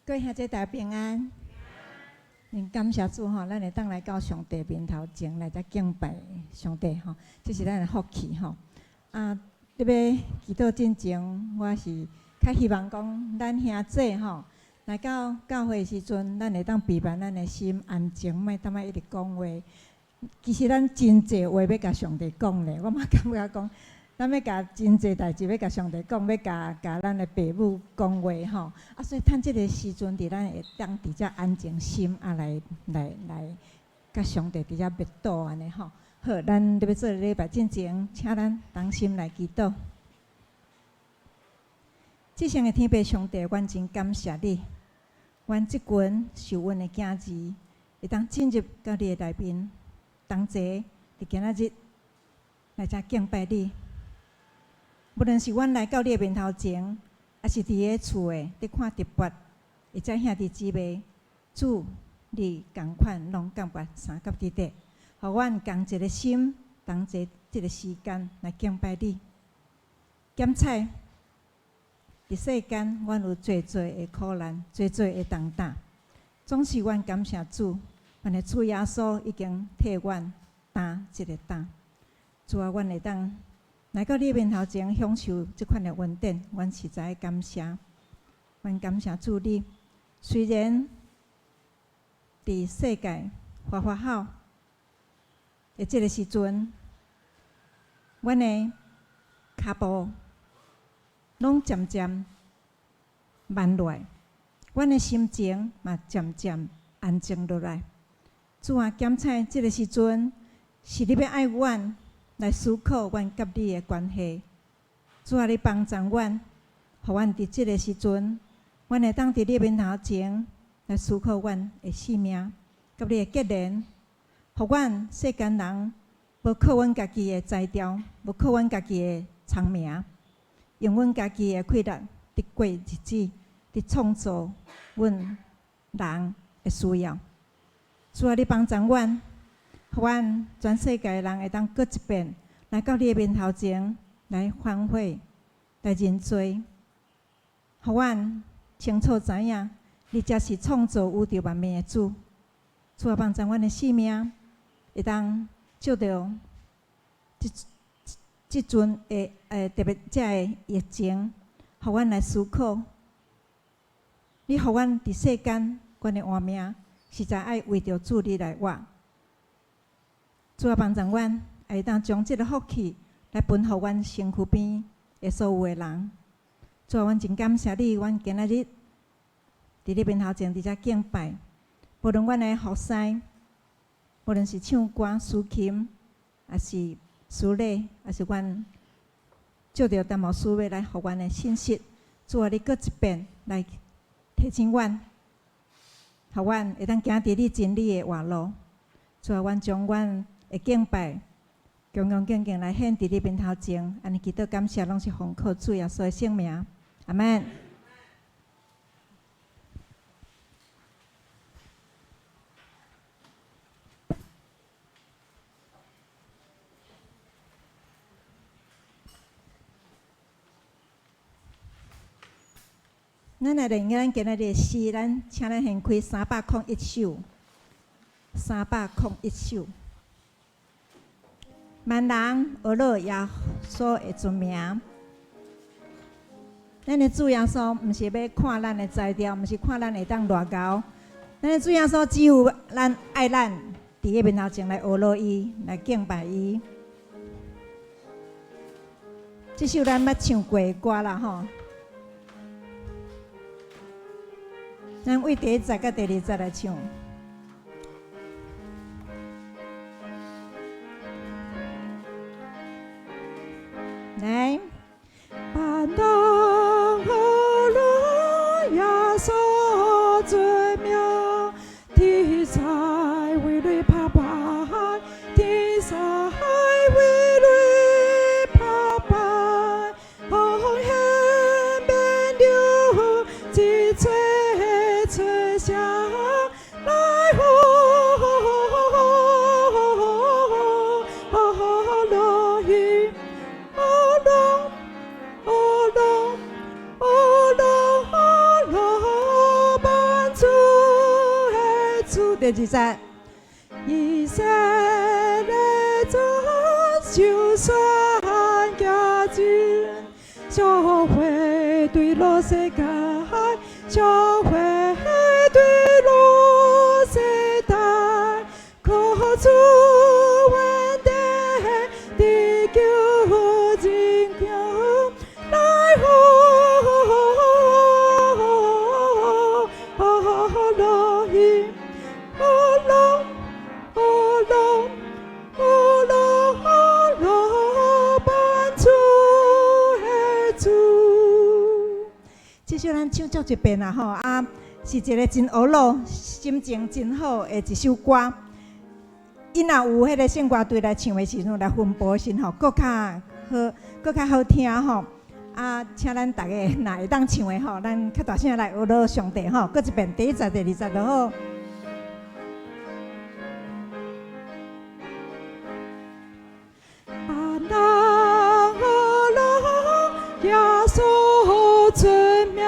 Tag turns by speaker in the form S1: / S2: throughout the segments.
S1: 各位兄弟大家平安。真感謝主吼，咱會當來到上帝面頭前來遮敬拜上帝吼，這是咱的福氣吼。啊，特別祈禱進前，我是較希望講，咱兄弟吼來到教會的時陣，咱會當備辦咱的心安靜，莫淡仔一直講話。其實咱真濟話欲共上帝講咧，我嘛感覺講，咱欲共真濟代誌欲共上帝講，欲共咱的爸母講話吼。啊，所以趁這个時陣，佇咱會當佇遮安靜心啊，來來來，共上帝佇遮默禱按呢吼。好，咱欲做禮拜進前，請咱同心來祈禱。至聖的天父上帝，阮真感謝你，阮這群受阮的囝兒，會當進入到你的內面，同齊佇今仔日來遮敬拜你。無論是阮來到你的面頭前，抑是佇咧厝的佇看直播，或者兄弟姊妹，主你仝款攏感覺相佮佇咧，予阮仝一个心，同齊這个時間來敬拜你。檢採佇世間，阮有濟濟的苦難，濟濟的重擔，總是阮感謝主，阮的主耶穌已經替阮擔這个擔。主啊，阮會當來到你面頭前享受這款的恩典，阮實在感謝。阮感謝主你，雖然佇世界發發好的這个時陣，阮的跤步攏漸漸慢落來，阮的心情嘛漸漸安靜落來。主啊，檢採這个時陣是你欲愛阮來思考阮佮你的關係。主啊，你幫助阮，予阮佇這个時陣，阮會當佇你面頭前來思考阮的生命，佮你的結連，予阮世間人無靠阮家己的才調，無靠阮家己的聰明，用阮家己的氣力佇過日子，佇創造阮人的需要。主啊，你幫助阮，予阮全世界的人會當閣一遍來到你的面頭前來反悔、來認罪，予阮清楚知影，你才是創造宇宙萬物的主。主啊，幫助阮的生命會當藉著這陣的特別這个疫情，予阮來思考，你予阮佇世間，阮的活命，實在愛為著主你來活。主啊，幫助阮，會當將這个福氣來分予阮身軀邊的所有的人。主啊，阮真感謝你，阮今仔日佇你面頭前佇遮敬拜，無論阮的服侍，無論是唱歌、司琴，抑是司禮，抑是阮借著陳牧師欲來予阮的信息，主啊，你閣一遍來提醒阮，予阮會當行佇你真理的活路。主啊，阮將阮的敬拜，恭恭敬敬來獻佇你面頭前，按呢祈禱感謝，攏是奉靠主耶穌的聖名，阿們。咱來練咱今仔日的詩，咱請咱掀開301首，301首。萬人學樂耶穌的尊名。咱的主耶穌毋是欲看咱的才調，毋是看咱會當偌𠢕。咱的主耶穌只有咱愛咱，佇伊面頭前來學樂伊，來敬拜伊。這首咱捌唱過的歌啦吼。咱為第一節佮第二節來唱。來。
S2: 萬人學樂耶穌尊名，天使為你拍敗，天使為你拍敗，風險免流，一切出聲來呼樂伊，哦啷哦啷哦啷哦啷。
S1: 主。第二節，
S2: 以色列眾受選行進，小會對落世界，小會對落世代，靠主穩定，地球真強，來好羅希，好羅好羅好羅好羅萬主的主。
S1: 這首咱唱足一遍啦吼，啊，是一个真呵咾、心情真好的一首歌。伊若有彼个聖歌隊來唱的時陣，來分部的時吼，閣較好，閣較好聽吼。啊，請咱逐个若會當唱的吼，咱較大聲來呵咾上帝吼。閣一遍，第一節、第二節就好。
S2: 阿那阿羅耶穌尊名，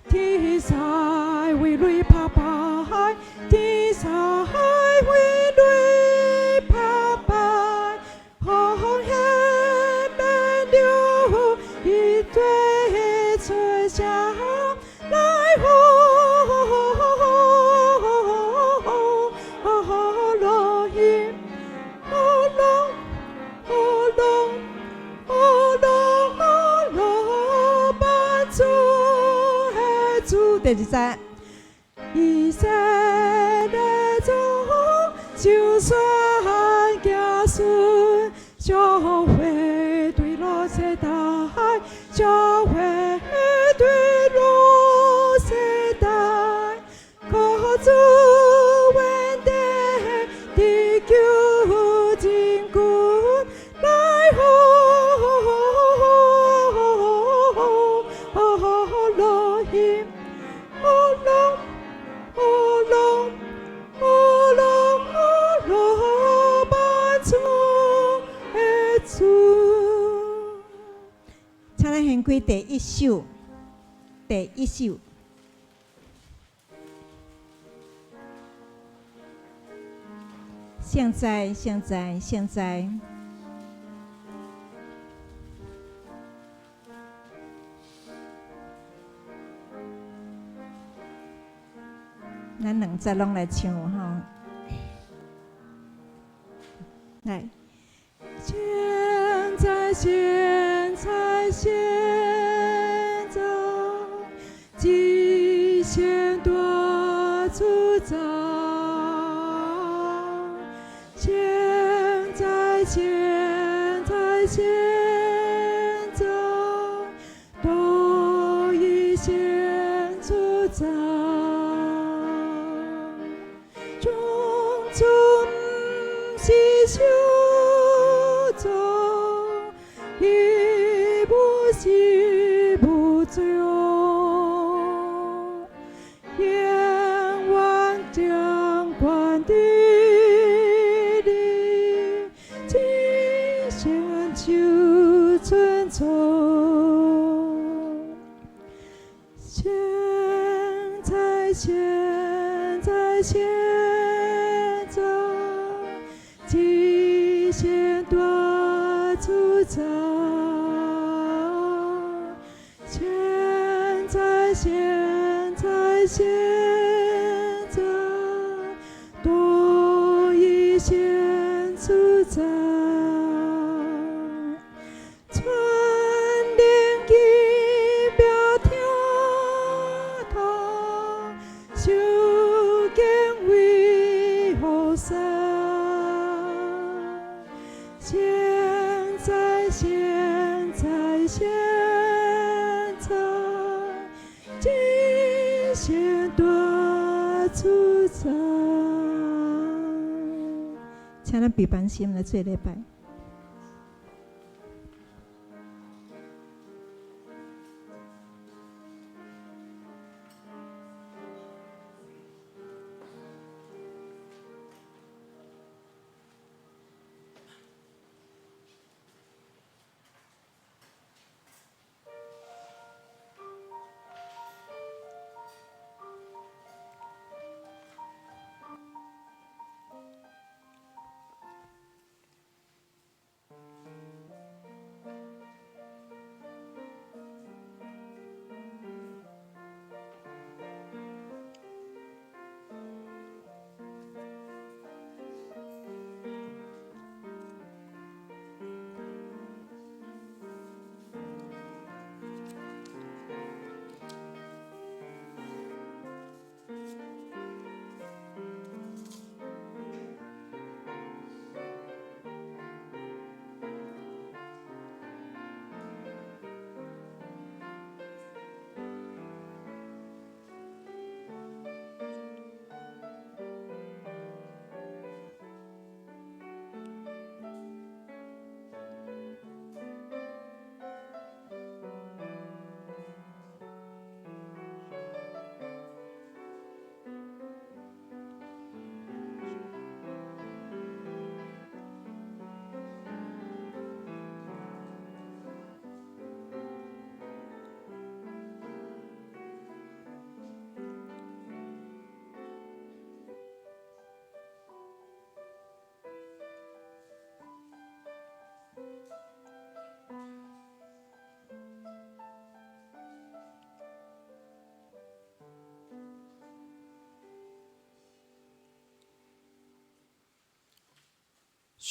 S2: 天使為雷拍敗，天使為雷拍敗，風險免了一對出聲來呼羅希，阿羅阿羅阿羅阿羅萬主的主。
S1: 第二節，
S2: 以色列眾就算子孫，小會對落世代，小會對落世代，靠主穩定，地球真久來好羅希，阿羅阿羅阿羅阿羅萬主的主。
S1: 請咱掀開第一首，第一首。現在，現在，現在。咱兩節攏來唱吼，來。
S2: 現在，現在，現在，至聖大主宰。現在，現在，現在，都已顯主宰。眾主毋是小組，伊無始無終，永遠掌管地理，至聖就尊崇。現在，現在，現在，至聖大主宰。現在，現在，現在，都已顯主宰。傳靈奇妙聽通，受敬畏予山。現在，現在，現在，至聖大主宰。
S1: 請咱閉班心來做禮拜。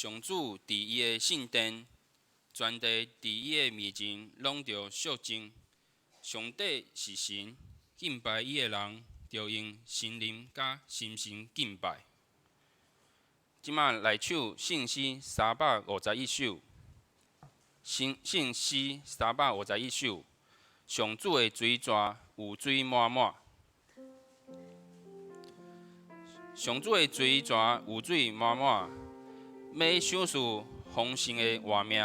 S3: 上主佇伊的聖殿，全地佇伊的面前攏著寂靜。上帝是神，敬拜伊的人，著用心靈佮誠實敬拜。這馬來唱聖詩351首，聖聖詩三百五十一首，上主的水泉有水滿滿。上主的水泉有水滿滿，欲賞賜豐盛的活命。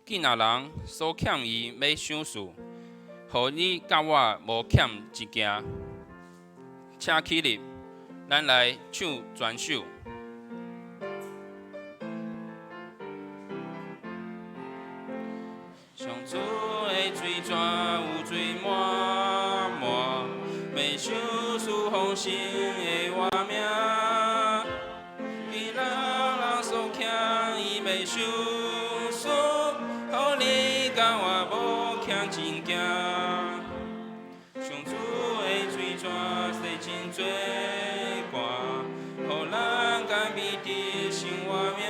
S3: 囝仔人所欠伊欲賞賜，予你佮我無欠一件。請起立，咱來唱全首。上主的水泉有水滿滿，欲賞賜豐盛的活命。囝仔人所欠伊欲賞賜，予你佮我無欠一件。上主的水泉洗淨罪過，予咱甘美得生活命。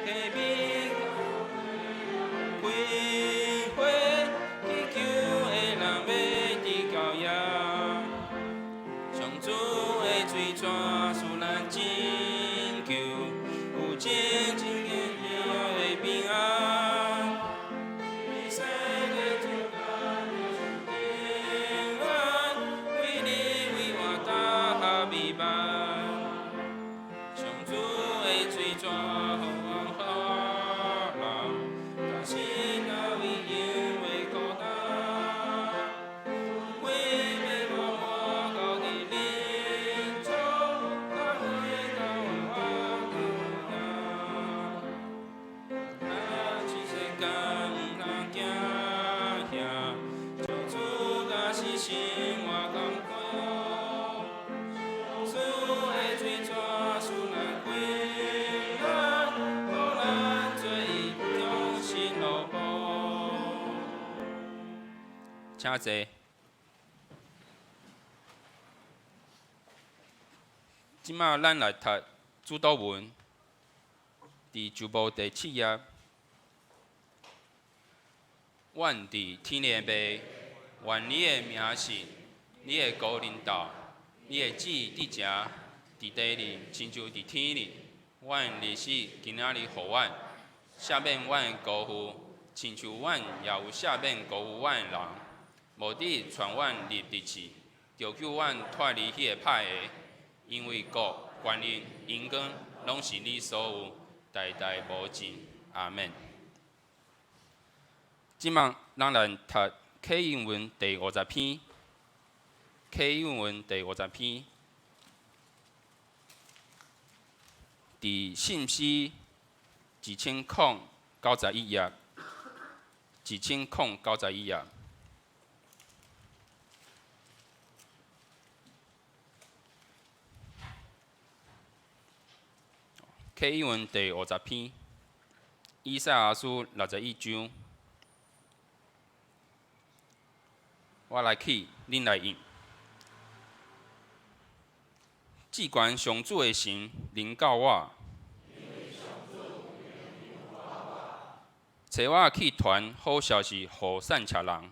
S3: 下面開花，祈求的人欲得到遐。上主的水泉賜咱拯救，有真真奇妙的平安。以色列主平安，為你為我打下美夢。上主的水泉予阮人，但是那位因為孤單，為欲滿滿到佇林中，甲為到我到咱這世間毋通驚嚇，上主若是生活艱苦。主的水泉賜咱平安，予咱做伊忠心奴僕。請坐。這馬咱來讀主禱文，佇舊部第七頁。阮佇天的父，願你的名聖，你的國臨到，你的旨意佇成，佇地裡親像佇天裡。阮日食今仔日予阮，赦免阮的辜負，親像阮也有赦免辜負阮的人。無得帶阮入敵試，著救阮脫離彼个歹的。因為國、權力、榮光，攏是你所有，代代無盡。阿們。這馬咱來讀啟應文第五十篇，啟應文第五十篇，佇信詩1091頁，1091頁。啟應文第五十篇，以賽亞書61章，我來起，恁來應。至懸上主的神臨到我，差我去傳好消息予散赤人，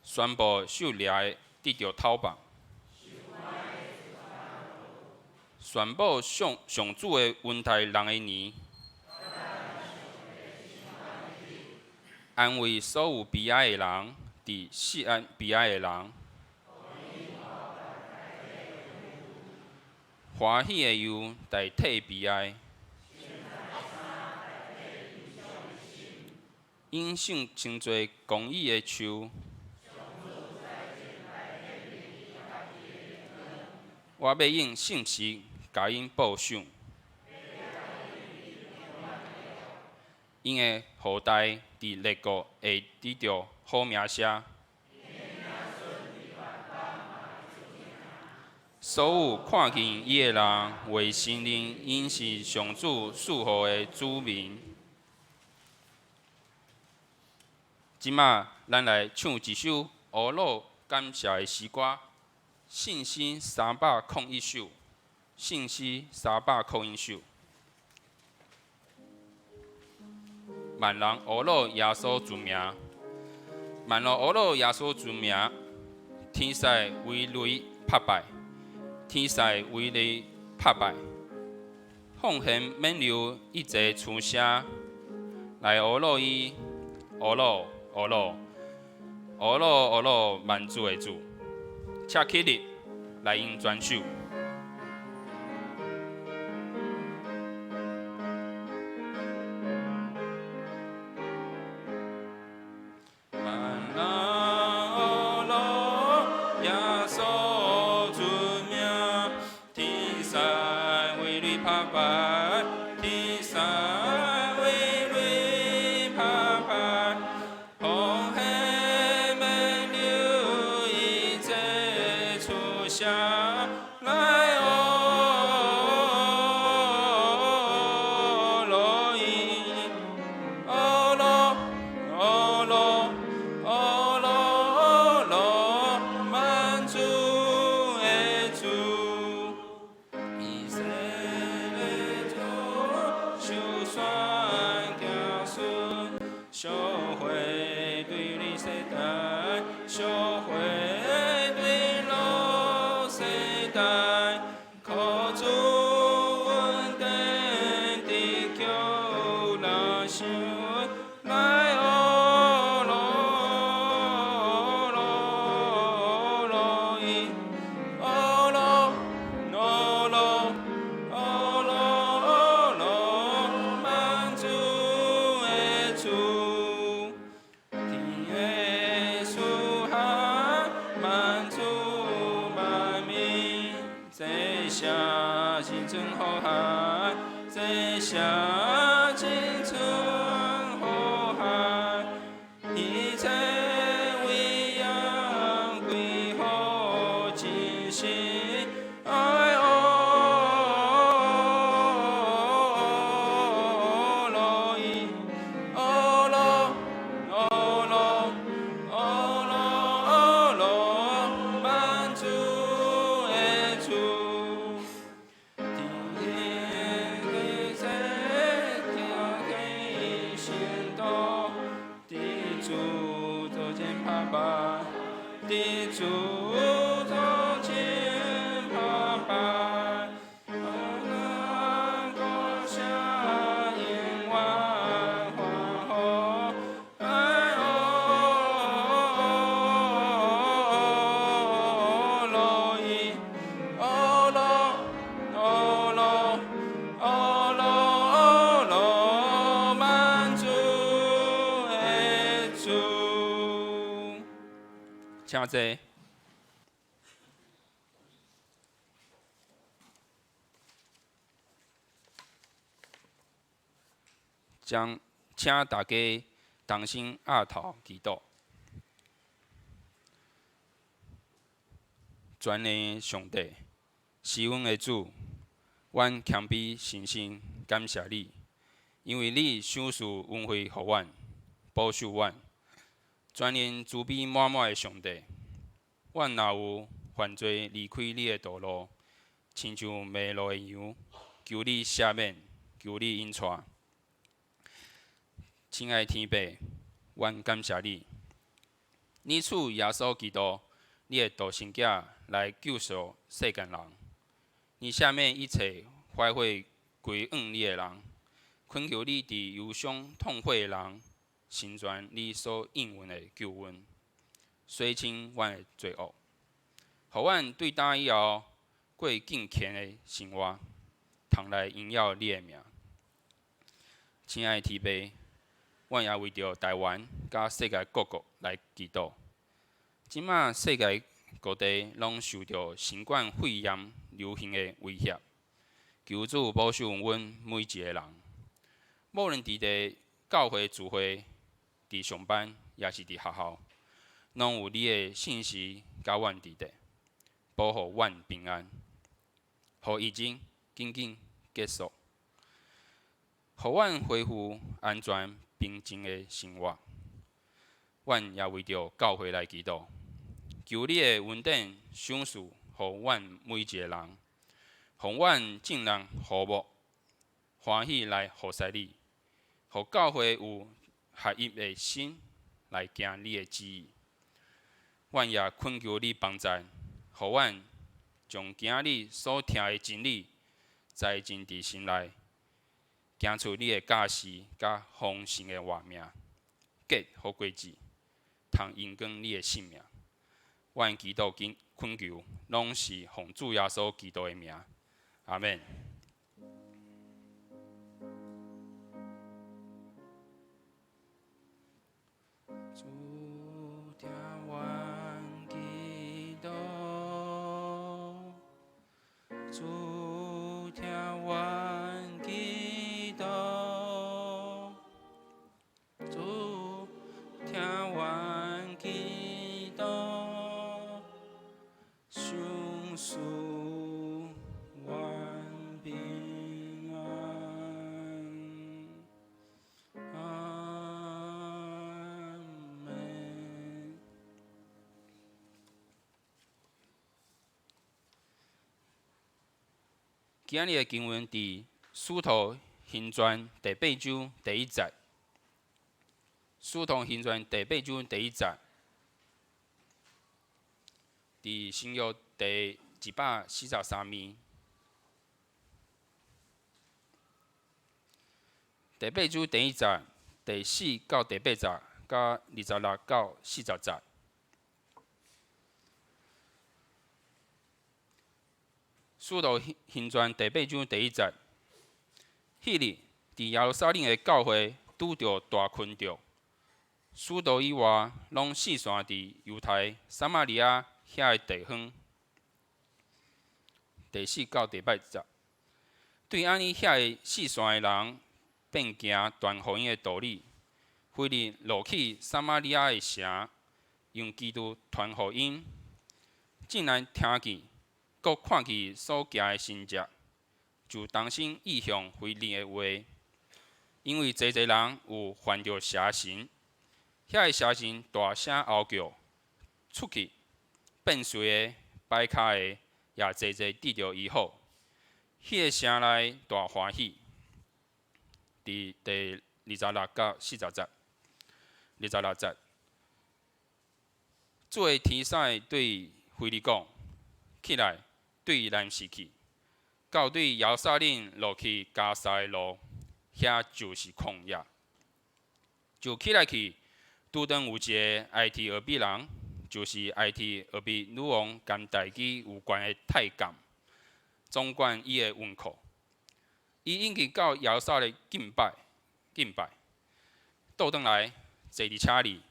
S3: 宣布受掠的得著討放，宣布上上主的恩待人的年，安慰所有悲哀的人，佇錫安悲哀的人，歡喜的油代替悲哀，引聖稱做公義的樹。我欲用信實共𪜶報賞，𪜶的後代佇列國會得著好名聲。所有看見伊的人會承認，𪜶是上主賜予的子民。這馬，咱來唱一首烏魯感謝的詩歌，圣诗301首，圣诗301首。万人阿鲁耶稣尊名，万人阿鲁耶稣尊名，天使为雷拍拜，天使为雷拍拜，奉献免流一齐出声，来阿鲁伊，阿鲁阿鲁，阿鲁阿鲁万主的主，请起立来用转手。请坐。将请大家同心额头祈祷。全能上帝，是阮的主，阮谦卑深深感谢你，因为你赏赐恩惠予阮，保守阮。全能慈悲满满的上帝，阮若有犯罪离开你的道路，亲像迷路的羊，求你赦免，求你引带。亲爱的天父，阮感谢你，你赐耶稣基督，你的独生子来救赎世间人。你赦免一切怀悔归向你的人，恳求你伫忧伤痛悔的人，成全你所应允的救恩，洗清阮的罪恶，予阮对今以后过敬虔的生活，通来荣耀你的名。亲爱的天父，阮也为著台湾佮世界各国来祈祷。这马世界各地拢受著新冠肺炎流行的威胁，求主保守阮每一个人，无论伫佇教会聚会、伫上班，抑是伫学校，拢有你的信息佮阮伫佇，保护阮平安，予疫情紧紧结束，予阮恢复安全平静的生活。阮也为著教会来祈祷，求你的恩典赏赐，予阮每一个人，予阮眾人和睦、歡喜來服侍你，予教會有合一的心來行你的旨意。阮也懇求你幫助，予阮將今日所聽的真理栽種佇心內，行出你的教示佮豐盛的活命，結好果子，通榮光你的聖名。阮祈禱經懇求，攏是奉主耶穌基督的名。阿們。主聽阮祈禱，主聽阮祈禱，主聽阮祈禱，賞賜阮平安。阿們。今日的經文佇《使徒行傳》第八章第一節，《使徒行傳》第八章第一節，佇新約第143頁，第八章第一節，第四到第八節，佮26到40節。使徒行傳第八章第一節，彼日佇耶路撒冷的教會拄著大困著，使徒以外，攏四散佇猶太、撒瑪利亞遐个地方。第四到第八節，對按呢遐个四散的人，變行傳福音的道理。腓利落去撒瑪利亞的城，用基督傳福音，眾人聽見，閣看見所行的神蹟，就同心意向腓利的話。因為濟濟人有犯著邪神，遐个邪神大聲嗷叫，出去變隨的、跛跤的，也濟濟得著醫好。彼个城內大歡喜。佇第26到40節，26節，主的天使對腓利講：起來，對南勢去，到對耶路撒冷落去迦薩的路，遐就是曠野。就起來去，拄著有一个埃提俄比人，就是埃提俄比女王甘大基有關的太監，總管伊的銀庫。伊引去到耶路撒冷敬拜，敬拜，倒轉來坐佇車裡，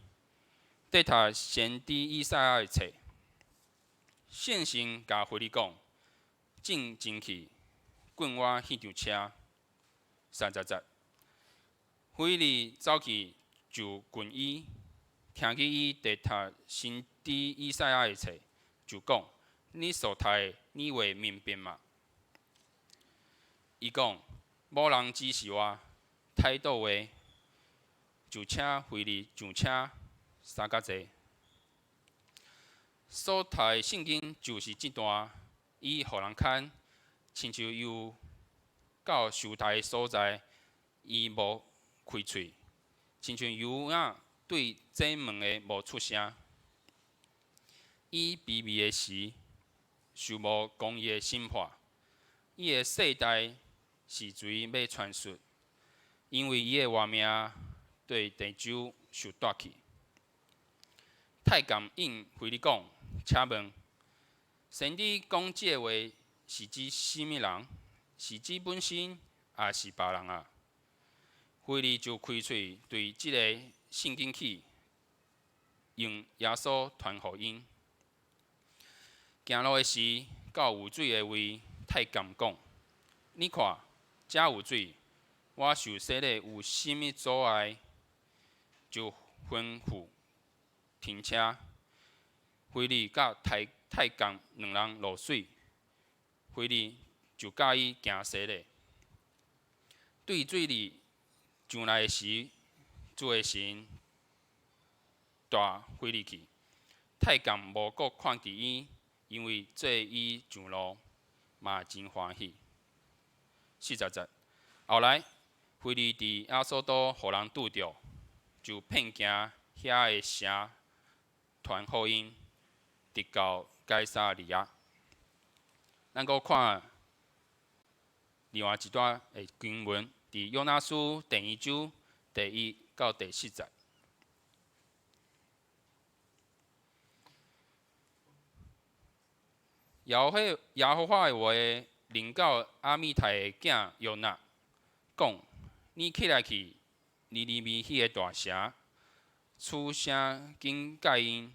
S3: 佇讀先知以賽亞的冊。聖神共腓利講：進前去，滾我彼場車。30節，腓利走去就近伊，聽見伊佇讀先知以賽亞的冊，就講：你所讀的，你會明白嗎？伊講：無人指示我，態度話，就請腓利上車，三角坐。所讀的聖經就是這段，伊予人牽，親像羊到受殺的所在，伊無開喙，親像羊仔對宰門的無出聲。伊卑微的時，受無公義的審判，伊的世代是誰欲傳述？因為伊的活命對地洲受奪去。太監應腓利講：請問，先知講這个話是指啥物人？是指本身，抑是別人啊？腓利就開喙對這个聖經起，用耶穌傳福音。行路的時，到有水的位，太監講：你看，遮有水，我受洗禮有啥物阻礙？就吩咐停車。腓利佮太太監兩人落水，腓利就教伊行洗禮。對水裡上來的時，主的神帶腓利去，太監無閣看見伊，因為做伊上路嘛真歡喜。40節，後來腓利佇亞索都予人拄著，就遍行遐个城，傳福音，直到該撒利亞。咱閣看另外一段的經文，佇約拿書第二章第1到第4節。耶和華的話臨到亞密太的囝約拿，講：你起來去尼尼微彼个大城，出聲警戒𪜶，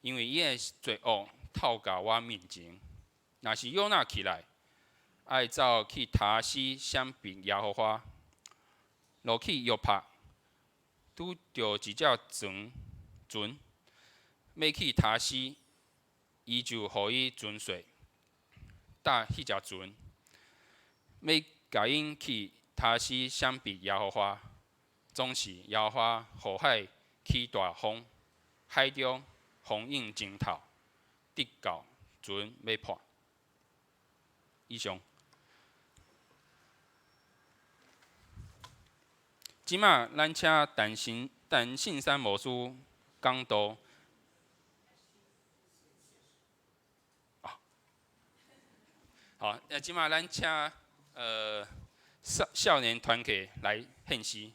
S3: 因為𪜶的罪惡透到我面前。若是約拿起來，愛走去他施閃避耶和華，落去約帕，拄著一隻船，欲去他施，伊就予伊船稅，搭彼隻船，欲共𪜶去他施閃避耶和華。總是耶和華予海起大風，海中風湧真透，直到船欲破。以上。這馬咱請陳信山牧師講道。好，那這馬咱請少年團契來獻詩。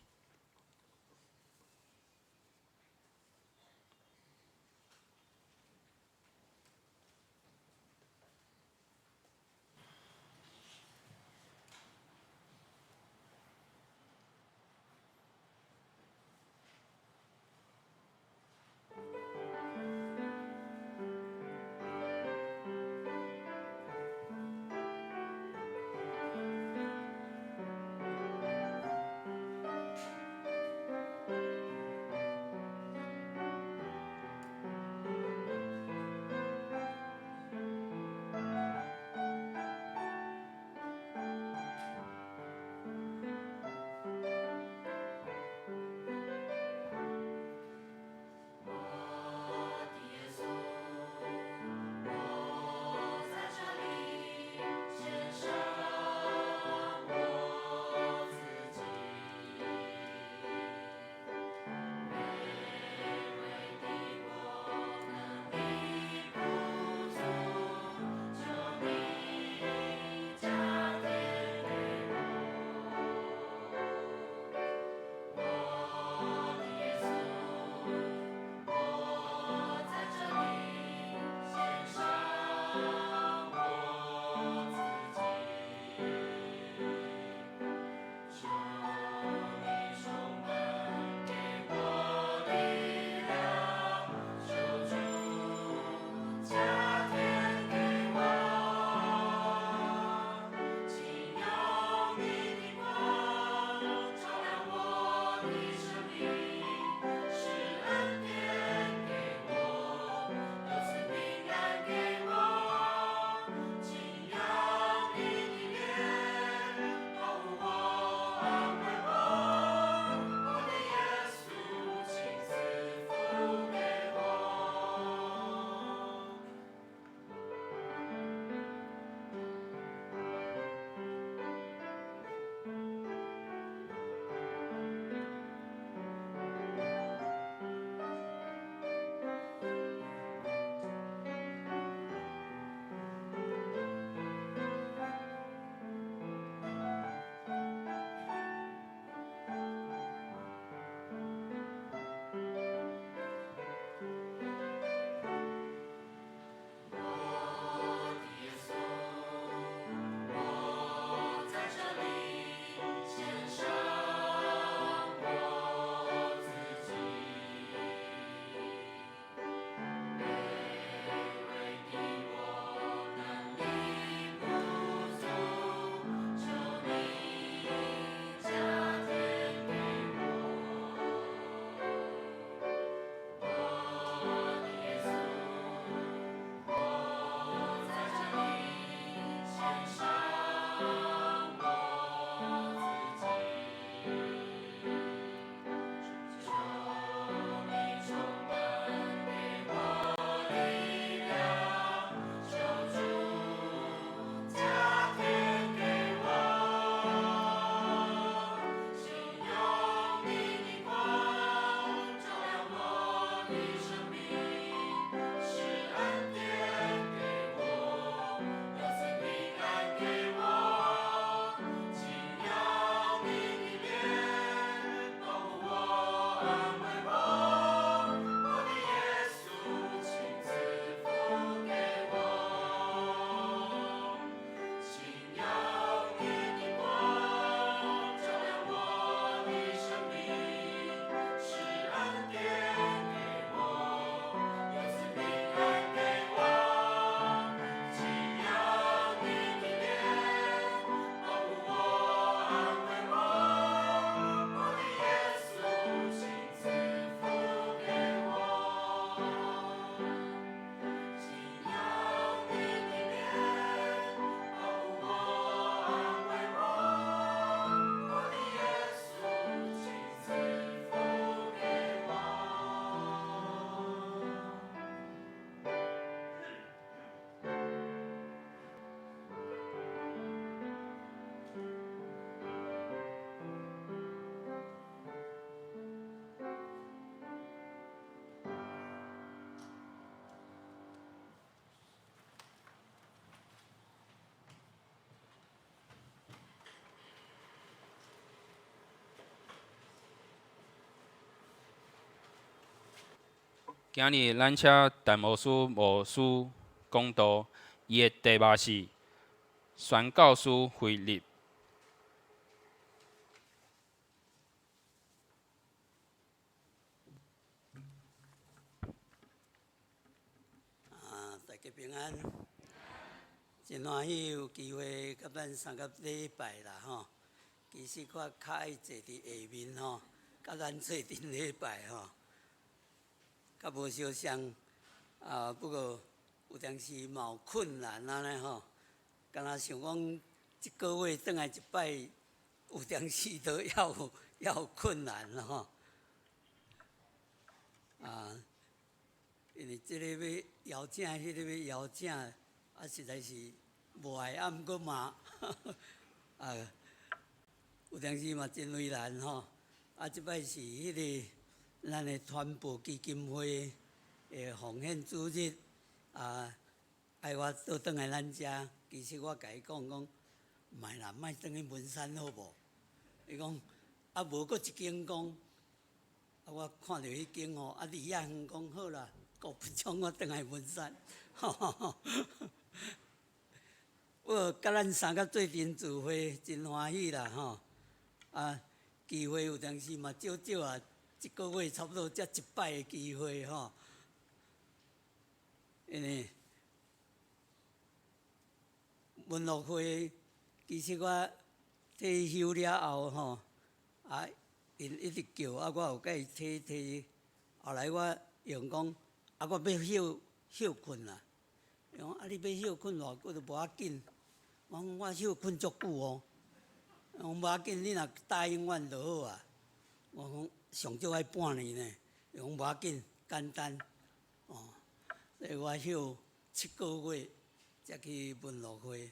S3: 今日咱請陳牧師牧師講道，伊的題目是宣教師腓力。
S4: 啊，大家平安，真歡喜有機會佮咱三個禮拜啦吼。其實我較愛坐佇下面吼，佮咱做陣禮拜吼，較無相像啊。不過有當時嘛有困難按呢吼，敢若想講一個月轉來一擺，有當時都猶有困難啦吼。啊，因為這個欲邀請，彼個欲邀請，啊，實在是無愛啊，毋過嘛，啊，有當時嘛真為難吼。啊，這擺是彼個咱的傳播基金會的奉獻主日，啊，愛我倒轉來咱遮。其實我共伊講講，莫啦，莫轉去文山好無？伊講啊，無閣一間講，啊，我看著彼間吼，啊，離遐遠，講好啦，閣不將我轉來文山。我佮咱三個做陣聚會，真歡喜啦吼！啊，機會有當時嘛少少啊，一個月差不多才一擺的機會吼。因為文樂會，其實我退休了後吼，啊，𪜶一直叫啊，我有共伊推推。後來我用講，啊，我欲歇歇睏啦。伊講啊，你欲歇睏偌久都無要緊。我講我歇睏足久哦。伊講無要緊，你若答應阮就好啊。我講上少愛半年呢。伊講無要緊，簡單。哦，所以我歇7個月才去文樂會。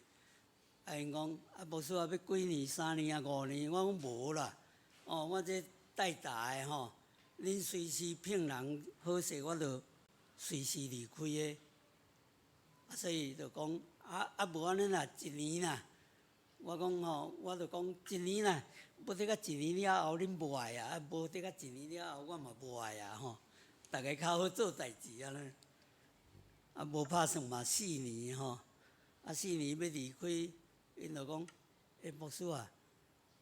S4: 啊，𪜶講啊，牧師啊，欲幾年？3年啊，5年？我講無啦。哦，我這帶大的吼，恁隨時聘人好勢，我就隨時離開的。啊，所以就講啊啊，無按呢啦，一年啦。我講吼，我就講一年啦，無得甲一年了後恁無愛啊，啊無得甲一年了後我嘛無愛啊吼。逐家較好做代誌按呢。啊，無拍算嘛四年吼，啊四年欲離開，𪜶就講，欸，牧師啊，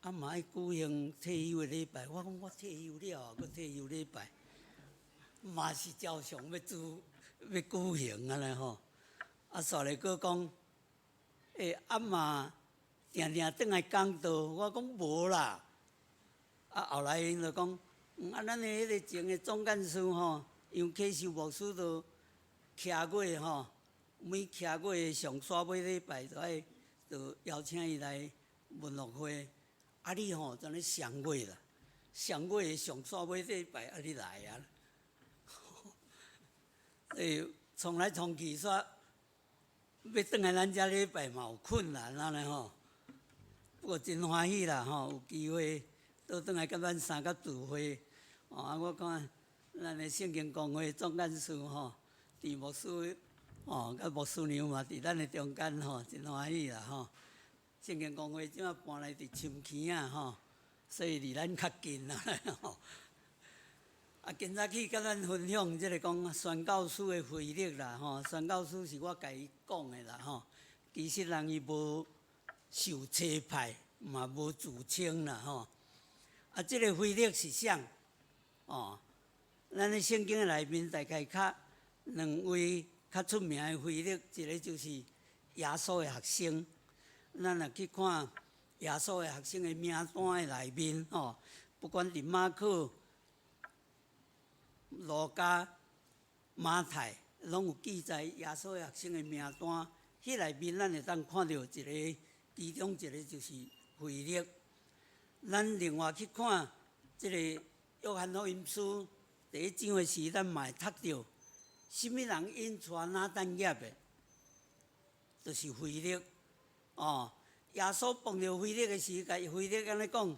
S4: 啊嘛愛舉行退休的禮拜。我講我退休了後，閣退休禮拜，嘛是照常欲做欲舉行按呢吼。啊，煞來閣講，欸，啊嘛定定轉來講道，我講無啦。啊，後來𪜶就講，啊，咱的彼個前的總幹事吼，楊啟秀牧師就徛月吼，每徛月上煞尾禮拜就愛就邀請伊來文樂會。啊，你吼就按呢上月啦，上月上煞尾禮拜啊，你來啊。所以創來創去，煞欲轉來咱遮禮拜嘛有困難按呢吼。不過真歡喜啦吼，有機會倒轉來佮咱三個聚會。哦，啊，我看咱的聖經公會總幹事吼，鄭牧師哦，佮牧師娘嘛佇咱的中間吼，真歡喜啦吼。聖經公會這馬搬來佇深坑仔吼，所以離咱較近啦吼。啊，今早起佮咱分享這個講宣教師的腓力啦吼，宣教師是我共伊講的啦吼。其實人伊無受差派，嘛無自稱啦吼。啊，這個腓力是啥？哦，咱的聖經內面大概較兩位較出名的腓力，一個就是耶穌的學生。咱若去看耶穌的學生的名單的內面吼，不管佇馬可、路加、馬太，攏有記載耶穌的學生的名單。彼內面咱會當看著一個，其中一個就是腓力。咱另外去看這個約翰福音書第一章的時，咱嘛會讀著，啥物人引帶拿但業的，就是腓力。哦，耶穌碰著腓力的時，共腓力按呢講，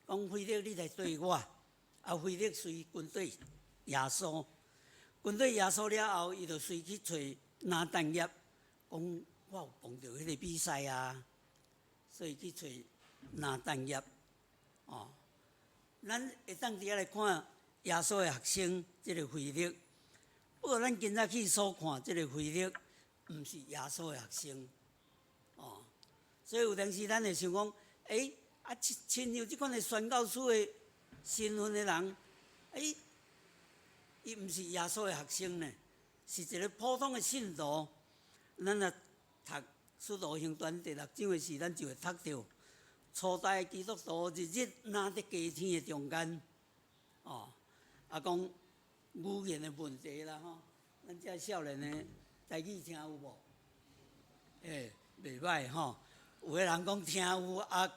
S4: 講腓力，你來綴我。啊，腓力隨跟綴耶穌，跟綴耶穌了後，伊就隨去揣拿但業，講我有碰著彼個彌賽亞，所以去揣拿但業。哦，咱會當佇遐來看耶穌的學生，這個腓力。不過咱今仔去所看這个腓力，毋是耶穌的學生，哦。所以有當時咱會想講，欸，啊，親親像這款的宣教師的身份的人，欸，伊毋是耶穌的學生呢，是一个普通的信徒。咱若讀《使徒行傳》第六章的時，咱就會讀著初代基督徒日日若佇家天的中間，哦，啊講語言的問題啦吼，咱這少年的台語聽有無？欸，袂䆀吼，有的人講聽有啊，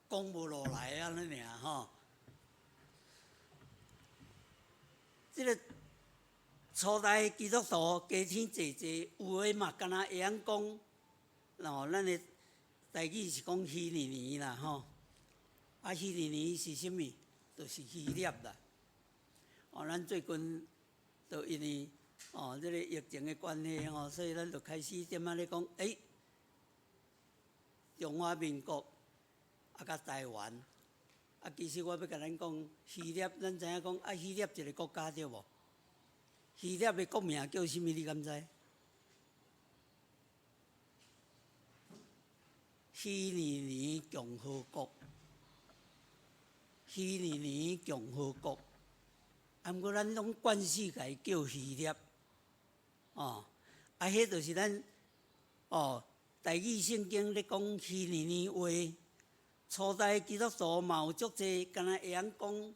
S4: 講無落來按呢爾吼。這个初代基督徒家天坐坐，有的嘛敢若會曉講，哦，咱的台語是講希利尼啦吼，啊希利尼是啥物？就是希臘啦。哦，咱最近就因為哦，這个疫情的關係吼，所以咱就開始點仔咧講，欸，中華民國啊，佮台灣，啊，其實我欲共咱講希臘，咱知影講啊，希臘一个國家對無？希臘的國名叫啥物？你敢知？希利尼共和國，希利尼共和國。啊，毋過咱攏慣勢共伊叫希臘，哦，啊，彼就是咱哦，台語聖經咧講希利尼話，初代基督徒嘛有足濟，敢若會曉講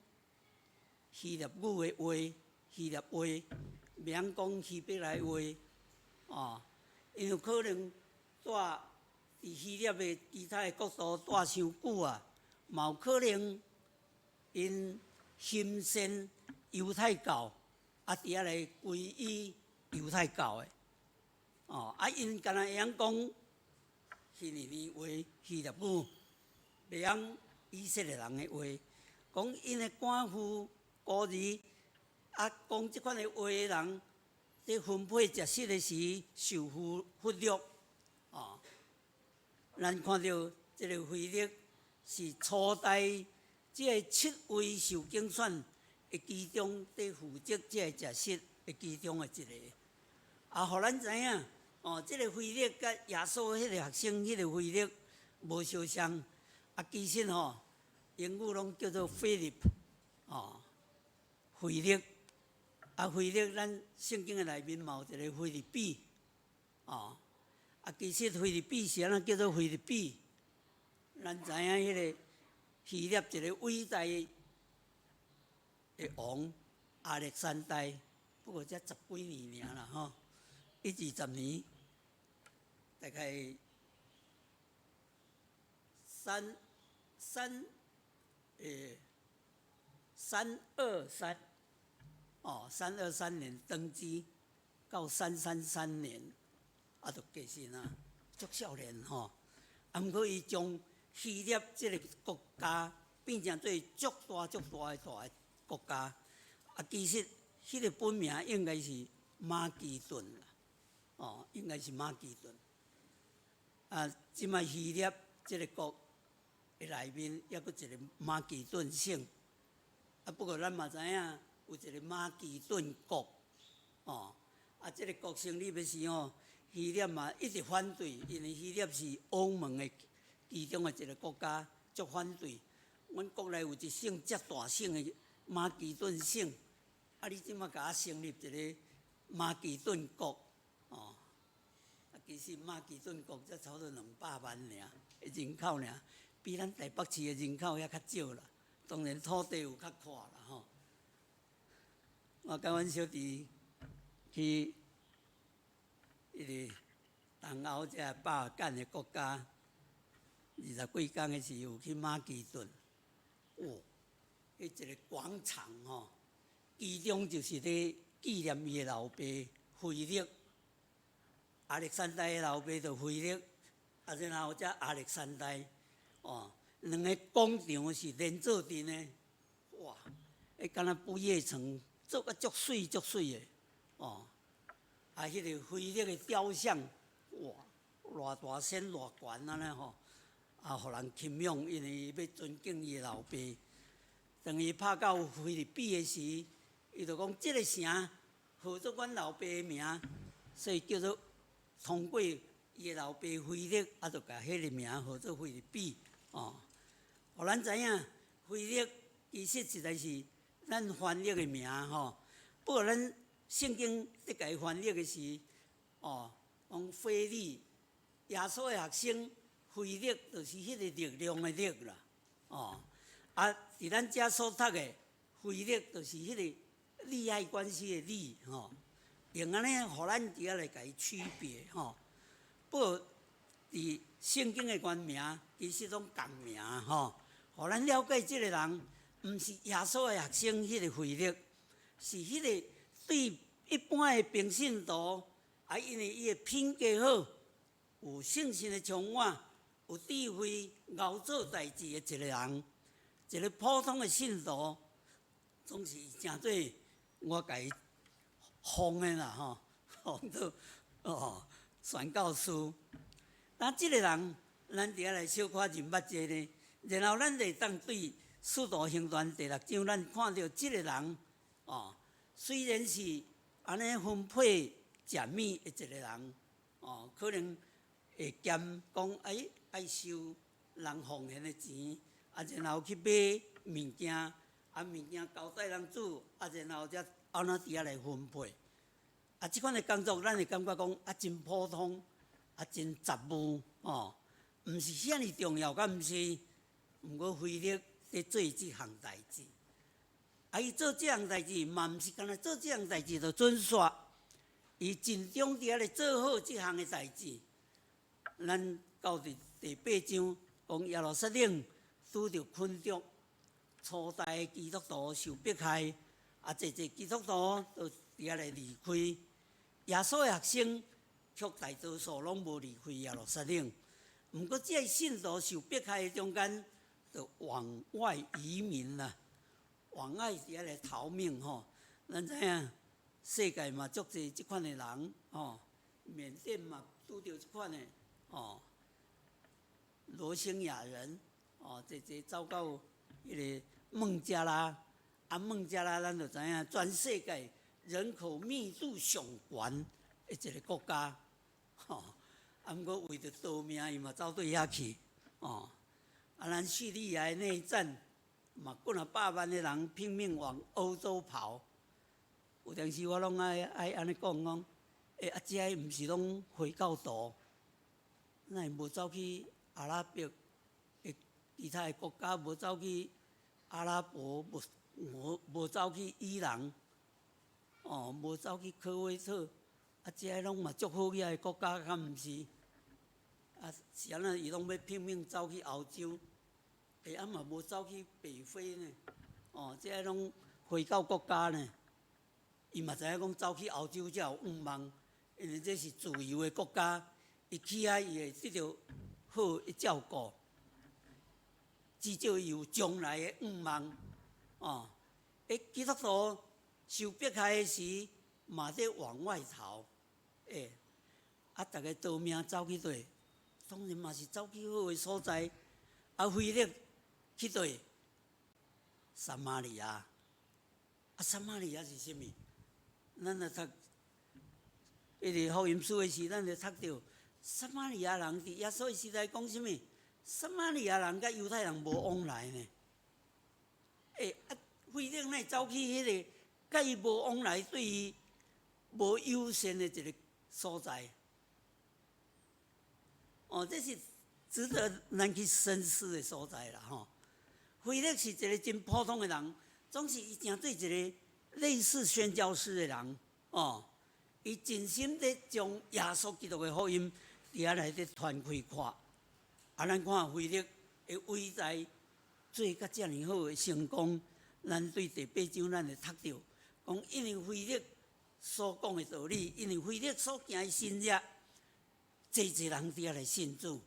S4: 希臘語的話，希臘話，袂曉講希伯來話，哦，因為可能蹛佇希臘的其他的國度蹛傷久啊，嘛有可能𪜶深信猶太教，啊，佇遐來歸依猶太教的，哦，啊，𪜶敢若會曉講希利尼話、希臘語，袂曉以色列人的話，講𪜶的寡婦孤兒，啊，講這款的話的人，佇分配食食的時受忽忽略，哦，咱看著這个腓力是初代這个七位受揀選的其中，佇負責這个食食的其中的一个，啊，予咱知影，哦，這个腓力佮耶穌彼个學生，彼个腓力無相像，啊，其實吼，英語攏叫做 Philip，哦，腓力，啊，腓力，咱聖經的內面嘛有一个腓立比，哦，啊，其實腓立比是按怎叫做腓立比？咱知影彼个希臘一个偉大的王亞歷山大，不過才十幾年爾啦吼，一二十年，大概三三欸三二三哦，323年登基，到333年啊，就過身啊，足少年吼。啊，毋過伊將希臘這个國家變成做足大足大的大的國家。啊，其實彼个本名應該是馬其頓啦，哦，應該是馬其頓。啊，這擺希臘這个國的內面猶閣一个馬其頓省。啊，不過咱嘛知影有一个馬其頓國，哦，啊，這个國成立的時吼，希臘嘛一直反對，因為希臘是歐盟的其中的一个國家，足反對。阮國內有一省遮大省的馬其頓省，啊，你這擺共我成立一个馬其頓國，哦，啊，其實馬其頓國才差不多200萬爾的人口爾，比咱台北市的人口猶較少啦。當然土地有較闊啦吼。我佮阮小弟去彼个東歐這巴爾幹的國家，二十幾工的時有去馬其頓，哦，彼一个廣場吼，其中就是咧紀念伊的老爸腓力，亞歷山大的老爸就腓力，啊，然後才亞歷山大，哦。兩个廣場是連做陣的，哇！彼敢若不夜城，做甲足媠足媠的，哦。啊，彼个腓力的雕像，哇！偌大身偌懸按呢吼，啊，予人欽仰，因為伊欲尊敬伊的老爸。當伊拍到腓立比的時，伊就講這个城號做阮老爸的名，所以叫做通過伊的老爸腓力，啊，就共彼个名號做腓立比哦。予咱知影，腓力其實實在是咱翻譯的名吼。不過咱聖經咧共伊翻譯的是哦，講腓力，耶穌的學生，腓力就是彼個力量的力啦，哦。啊，佇咱遮所讀的腓力，就是彼個利害關係的利吼，用按呢，予咱佇遐來共伊區別吼。不過佇聖經的原名，其實攏仝名吼，予咱了解這個人，毋是耶穌的學生彼個腓力，是彼個對一般的平信徒，啊，因為伊的品格好，有聖神的充滿，有智慧，𠢕做代誌的一個人，一個普通的信徒，總是誠做我共伊封的啦吼，封做哦宣教師。那這個人，咱佇遐來小可認捌者呢，然後咱就會當對《使徒行傳》第六章，咱看著這個人哦，雖然是按呢分配食物的一個人，哦，可能會兼講哎愛收人奉獻的錢，啊，然後去買物件，啊，物件交代人煮，啊，然後才按怎佇遐來分配。啊，這款的工作，咱會感覺講啊，真普通，啊，真雜務，哦，毋是遐爾重要，敢毋是？毋過腓力佇做這項代誌，啊，伊做這項代誌嘛，毋是干焦做這項代誌就準煞，伊盡忠佇遐咧做好這項的代誌。咱到佇第八章講耶路撒冷拄著困局，初代基督徒受迫害，啊，濟濟基督徒都佇遐來離開。耶穌的學生卻大多數攏無離開耶路撒冷。毋過，這个信徒受迫害的中間，就往外移民啦，往外佇遐來逃命吼。咱知影世界嘛足濟這款的人吼，緬甸嘛拄著這款的吼，羅興亞人哦，濟濟走到彼個孟加拉，啊孟加拉咱就知影，全世界人口密度上懸的一個國家，吼。啊，毋過為著逃命，伊嘛走對遐去，哦。啊，咱敘利亞的內戰嘛，幾若百萬的人拼命往歐洲跑。有當時我攏愛愛按呢講講，欸，啊，這个毋是攏回教徒，哪會無走去阿拉伯的其他的國家，無走去阿拉伯，無無無走去伊朗，哦，無走去科威特，啊，這个攏嘛足好額的國家，敢毋是？啊，是按怎伊攏欲拼命走去歐洲，欸，啊嘛無走去北非呢？哦，這个攏回教國家呢？伊嘛知影講走去歐洲才有向望，因為這是自由的國家，伊去遐伊會得著好的照顧，至少伊有將來的向望。哦，欸，基督徒受迫害的時，嘛佇往外逃，欸，啊，逐家逃命走去佗？當然嘛是走去好的所在，啊，腓力去佗？撒瑪利亞，啊，撒瑪利亞是啥物？咱若讀彼個福音書的時，咱就讀著撒瑪利亞人佇耶穌的時代講啥物？撒瑪利亞人佮猶太人無往來呢。欸，啊，腓力哪會走去彼個佮伊無往來、對伊無友善的一個所在？哦，這是值得咱去深思的所在啦，吼。腓力是一個真普通的人，總是伊成做一個類似宣教師的人，哦，伊盡心咧將耶穌基督的福音佇遐內底傳開看。啊，咱看腓力的偉大，做甲遮爾好的成功，咱對第八章咱會讀著，講因為腓力所講的道理，因為腓力所行的神跡，濟濟人佇遐來信主，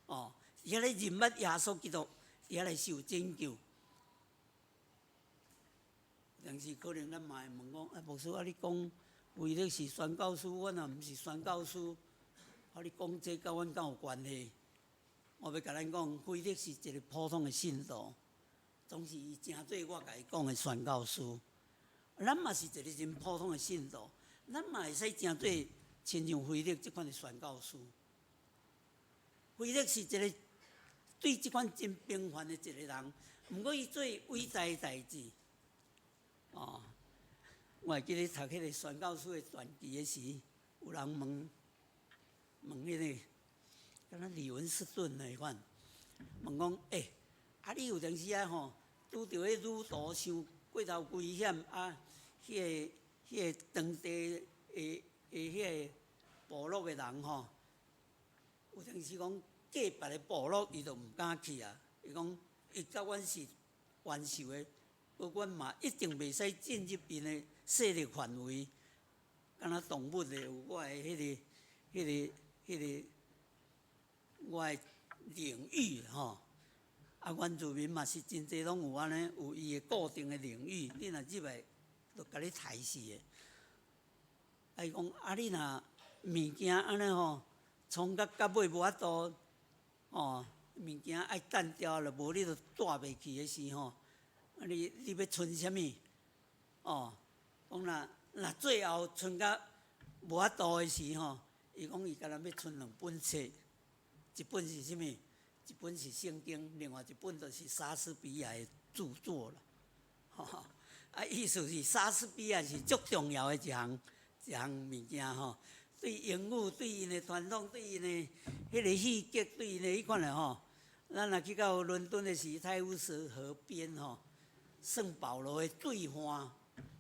S4: 哦，佇遐咧認捌耶穌基督，佇遐來受拯救。當時可能咱嘛會問講，啊，牧師啊，你講腓力是宣教師，阮也毋是宣教師，啊，你講這佮阮敢有關係？我欲共咱講，腓力是一個普通的信徒，總是伊成做我共伊講的宣教師。咱嘛是一个真普通的信徒，咱嘛會使成做親像腓力這款的宣教師。腓力是一個對這款真平凡的一個人，毋過伊做偉大的代誌。哦，我會記得讀彼個宣教師的傳記的時，有人問問彼個，敢若李文斯頓那款，問講：欸，啊你有當時啊吼，拄著彼旅途傷過頭危險啊，彼個當地的的彼個部落的人吼，有當時講隔壁的部落伊就毋敢去啊。伊講伊佮阮是冤仇的，閣阮嘛一定袂使進入𪜶的勢力範圍。敢若動物的有我的彼個我的領域吼。啊，原住民嘛是真濟攏有按呢，有伊的固定的領域，你若入來，就共你刣死的。啊，伊講啊，你若物件按呢吼，創到到尾無法度，吼，物件愛單調了，無你就帶袂去的時吼，啊你欲賰啥物？哦，講若最後賰甲無法度的時吼，伊講伊敢若欲賰兩本冊，一本是啥物？一本是聖經，另外一本就是莎士比亞的著作啦。吼，啊，意思是莎士比亞是足重要的一項物件吼。對英語、對𪜶的傳統、對𪜶的彼個戲劇、對𪜶的彼款的吼。咱若去到倫敦的時，泰晤士河邊吼，聖保羅的對岸，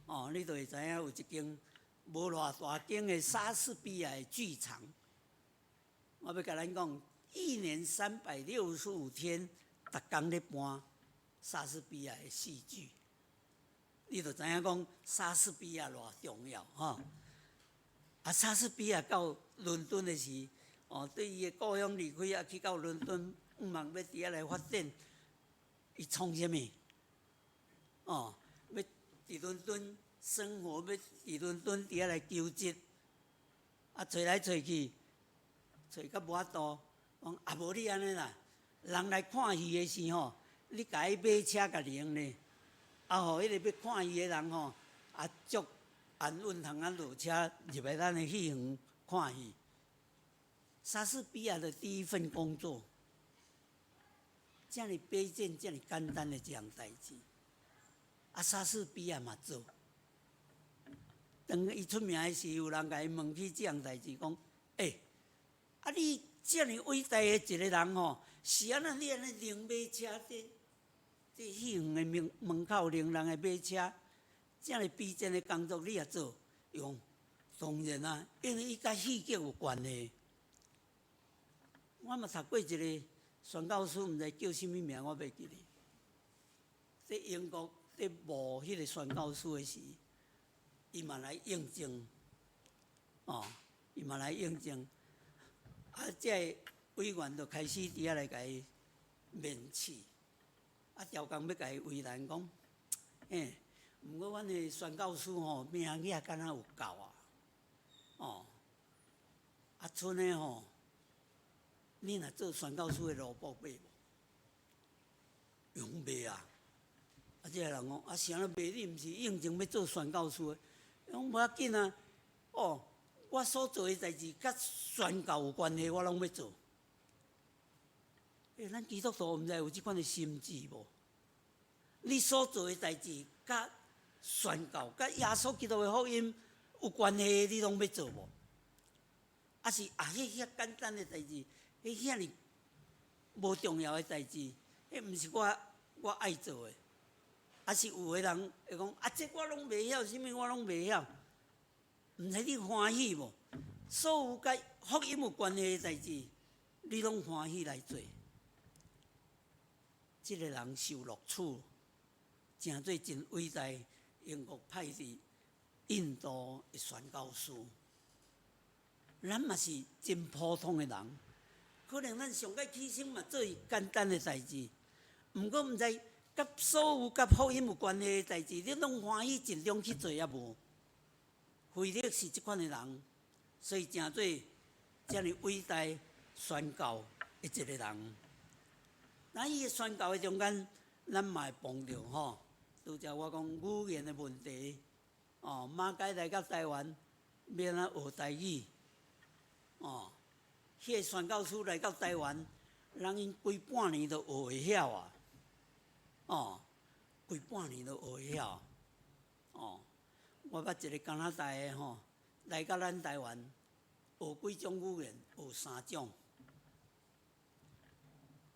S4: 哦，你就會知影有一間無偌大間的莎士比亞的劇場。我欲共咱講，一年365天，逐工咧搬莎士比亞的戲劇，你就知影講莎士比亞偌重要吼。啊，莎士比亞到倫敦的時，哦，對伊的故鄉離開啊，去到倫敦，向望欲佇遐來發展，伊創啥物？哦，欲佇倫敦生活，欲佇倫敦佇遐來求職，啊，揣來揣去，揣甲無法度，講啊無你按呢啦，人來看戲的時吼，你共伊馬車共停咧，啊，予彼個欲看戲的人吼，啊，足安穩通啊落車入來咱的戲院看戲。莎士比亞的第一份工作，遮爾卑賤、遮爾簡單的一項代誌，啊，莎士比亞嘛做。當伊出名的時，有人共伊問起這項代誌，講：欸，啊你遮爾偉大的一個人吼，是按怎你按呢停馬車佇佇戲院的門門口停人的馬車，遮爾卑賤的工作你也做？伊講當然啊，因為伊佮戲劇有關係。我嘛讀過一個宣教師，毋知叫啥物名，我袂記得。佇英國佇募彼個宣教師的時，伊嘛來應徵，哦，伊嘛來應徵。啊，這个委員就開始佇遐來共伊面試，啊，刁工欲共伊為難講，欸，毋過阮的宣教師吼命額敢若有夠啊，哦，啊，賰的吼，你若做宣教師的蘿蔔買無？伊講袂啊！啊，這个人講啊，啥物袂？你毋是應徵欲做宣教師的？伊講無要緊啊，哦，我所做的代誌佮宣教有關係，我攏欲做。欸，咱基督徒毋知有這款的心志無？你所做的代誌佮宣教、佮耶穌基督的福音有關係，你攏欲做無？啊是啊，彼遐簡單的代誌，彼遐爾無重要的代誌，彼毋是我愛做的。啊是有的人會講啊，這我攏袂曉，啥物我攏袂曉。毋知你歡喜無？所有佮福音有關係的代誌，你攏歡喜來做。這個人受錄取，成做真偉大。英國派佇印度的宣教師，咱嘛是真普通的人，可能咱上蓋起先嘛做簡單的代誌，毋過毋知佮所有佮福音有關係的代誌，你攏歡喜盡量去做抑無？腓力是這款的人，所以成做遮爾偉大宣教的一個人。咱伊的宣教的中間，咱嘛會碰著吼。拄才我講語言的問題，哦，馬偕來到台灣，欲按怎學台語？哦，彼個宣教師來到台灣，人𪜶規半年都學會曉啊！哦，規半年都學會曉。哦，我捌一個加拿大的吼，來到咱台灣，學幾種語言？學三種。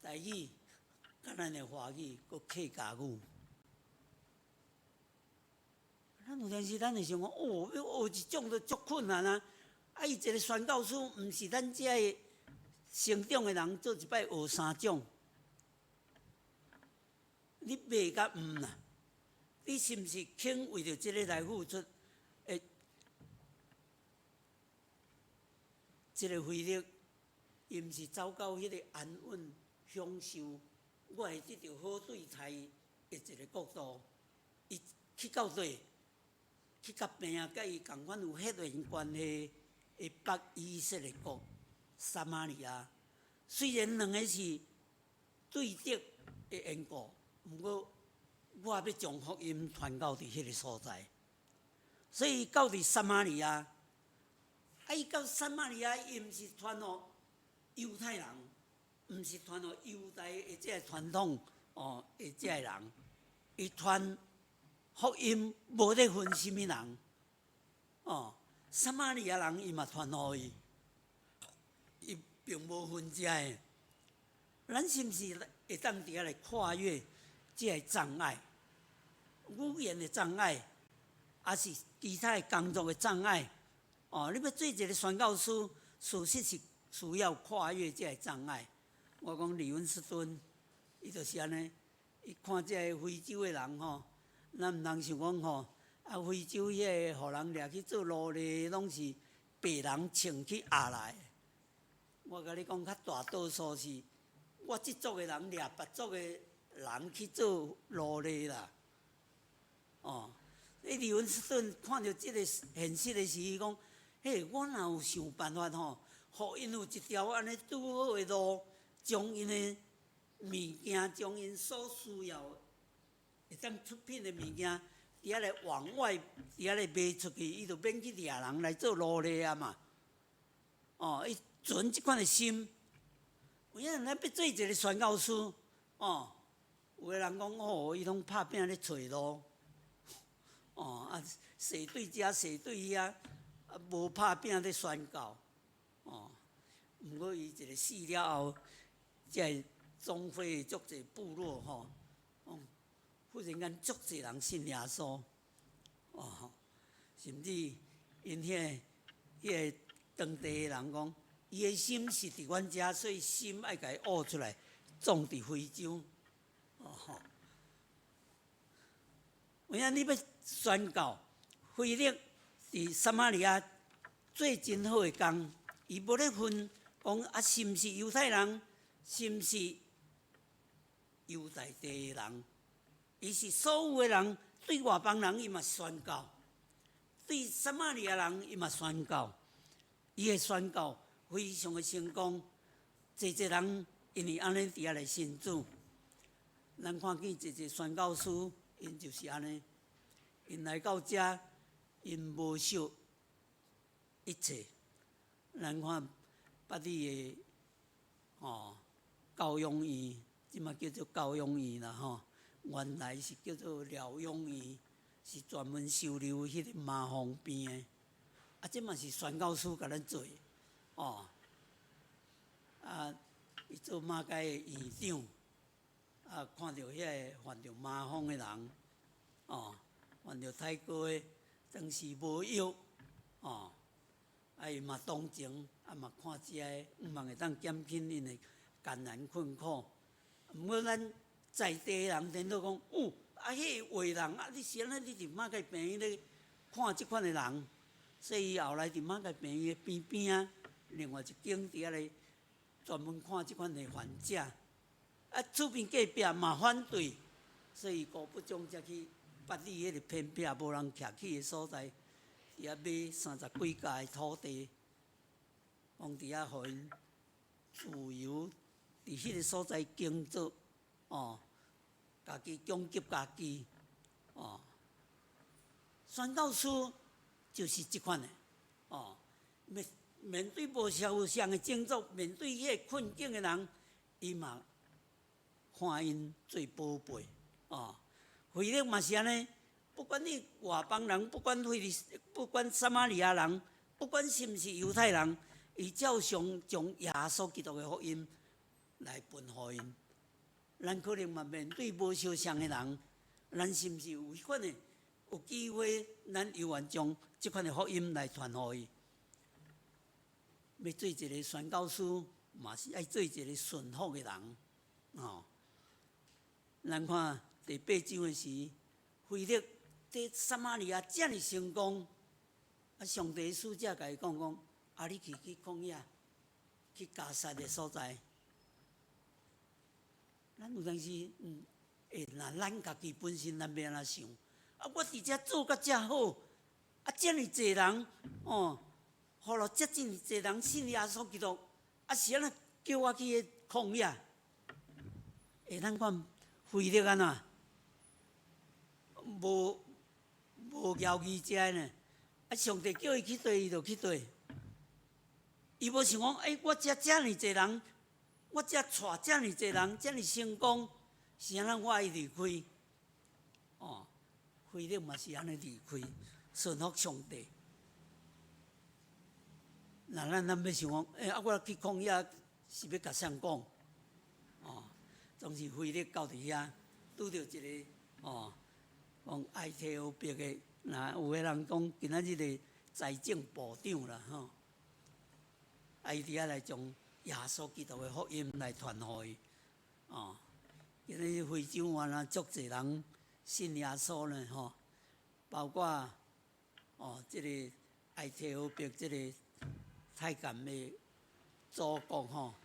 S4: 台語、佮咱的華語、閣客家語。咱有陣時咱會想講，哦，欲學一種都足困難啊！啊，伊一個宣教師，毋是咱遮的成長的人，做一擺學三種。你袂佮毋啦？你是毋是肯為著這个來付出？會，這个腓力，伊毋是走到彼个安穩享受，我會得著好對待的一个國度。伊去到佗？去佮邊仔，佮伊仝款有血緣關係的北以色列國撒瑪利亞。雖然兩个是對敵的緣故，毋過我欲將福音傳到佇彼个所在。所以到佇撒瑪利亞，啊，伊到撒瑪利亞，伊毋是傳予猶太人，毋是傳予猶太的這个傳統哦的這个人，伊傳福音無咧分啥物人，哦，撒瑪利亞人伊嘛傳予伊，伊並無分遮个。咱是毋是會當佇遐來跨越這个障礙？語言的障礙，抑是其他的工作的障礙？哦，你欲做一个宣教師，事實是需要跨越這个障礙。我講李文斯頓，伊就是按呢，伊看這个非洲的人吼，咱毋通想講吼，啊，非洲彼个予人掠去做奴隸，攏是白人穿去壓來的。我共你講，較大多數是我這族的人掠別族的人去做奴隸啦。哦，你李文斯頓看著這个現實的時，伊講：嘿，我若有想辦法吼，予𪜶有一條按呢拄好的路，將𪜶的物件，將𪜶所需要會當出品的物件，佇遐來往外，佇遐來賣出去，伊就免去掠人來做奴隸啊嘛。哦，伊存這款的心，有影咱欲做一个宣教師，哦，有的人講哦，伊攏拍拚咧揣路，哦啊，踅對遮踅對遐，啊無拍拚咧宣教，哦，毋過伊一个死了後，這个中非足濟部落吼，哦，忽然間足濟人信耶穌，哦，甚至𪜶彼個當地的人講，伊的心是佇阮遮，所以心愛共伊挖出來，葬佇非洲。哦，有影你欲宣教，腓力佇撒瑪利亞做真好的工，伊無咧分講啊，是毋是猶太人，是毋是猶大地的人，伊是所有的人，對外邦人伊嘛宣教，對撒瑪利亞人伊嘛宣教，伊的宣教非常的成功，濟濟人因為按呢佇遐來信主。咱看見濟濟宣教師，𪜶就是按呢，𪜶來到遮，𪜶無惜一切。咱看八里的吼教養院，這馬叫做教養院啦吼，原來是叫做療養院，是專門收留彼个麻風病的。啊，這嘛是宣教師共咱做的，哦。啊，伊做馬偕的院長，啊，看著遐个患著麻風的人，哦，患著胎哥的，當時無藥，哦，啊伊嘛同情，啊嘛看遮个，向望會當減輕𪜶的艱難困苦。毋過咱在地的人顛倒講，哦，啊，彼个壞人，啊，你是按怎？你佇馬偕病院咧看這款的人，所以伊後來佇馬偕病院的邊邊仔，另外一間佇遐咧專門看這款的患者。啊，厝邊隔壁嘛反對，所以高不將才去八里彼个偏僻無人徛去的所在，佇遐買三十幾甲的土地，講佇遐予𪜶自由佇彼個所在耕作，哦，家己供給家己，哦，宣教師就是這款的，哦，面對無相仝的種族，面對彼個困境的人，伊嘛看𪜶做寶貝，哦。腓力嘛是按呢，不管你外邦人，不管腓力，不管撒瑪利亞人，不管是毋是猶太人，伊照常將耶穌基督的福音來分予𪜶。咱可能嘛面對無相仝的人，咱是毋是有彼款的有機會？咱猶原將這款的福音來傳予伊。欲做一个宣教師，嘛是愛做一個順服的人，哦。咱看第八章的時，腓力佇撒瑪利亞遮爾成功，啊，上帝使者共伊講講，啊，你去曠野，去迦薩的所在。咱有當時，若咱家己本身，咱欲按怎想？啊，我佇遮做甲遮好，啊，遮爾濟人，哦，予了遮爾濟人信耶穌基督，啊，是按怎叫我去彼曠野？咱看腓力按怎？無枵疑遮呢？啊，上帝叫伊去佗，伊就去佗。伊無想講，我遮遮爾濟人，我遮帶遮爾濟人，遮爾成功，是按怎我愛離開？哦，腓力嘛是按呢離開，順服上帝。若咱欲想講，啊，我去曠野是欲共誰講？哦，總是腓力到佇遐，拄著一个哦，講埃提俄比的，若有的人講今仔日的財政部長啦，吼，啊，伊佇遐來將耶穌基督的福音來傳予伊，哦，今仔日非洲原來足濟人信耶穌呢，吼，包括哦，這个埃提俄比這个太監的祖國吼，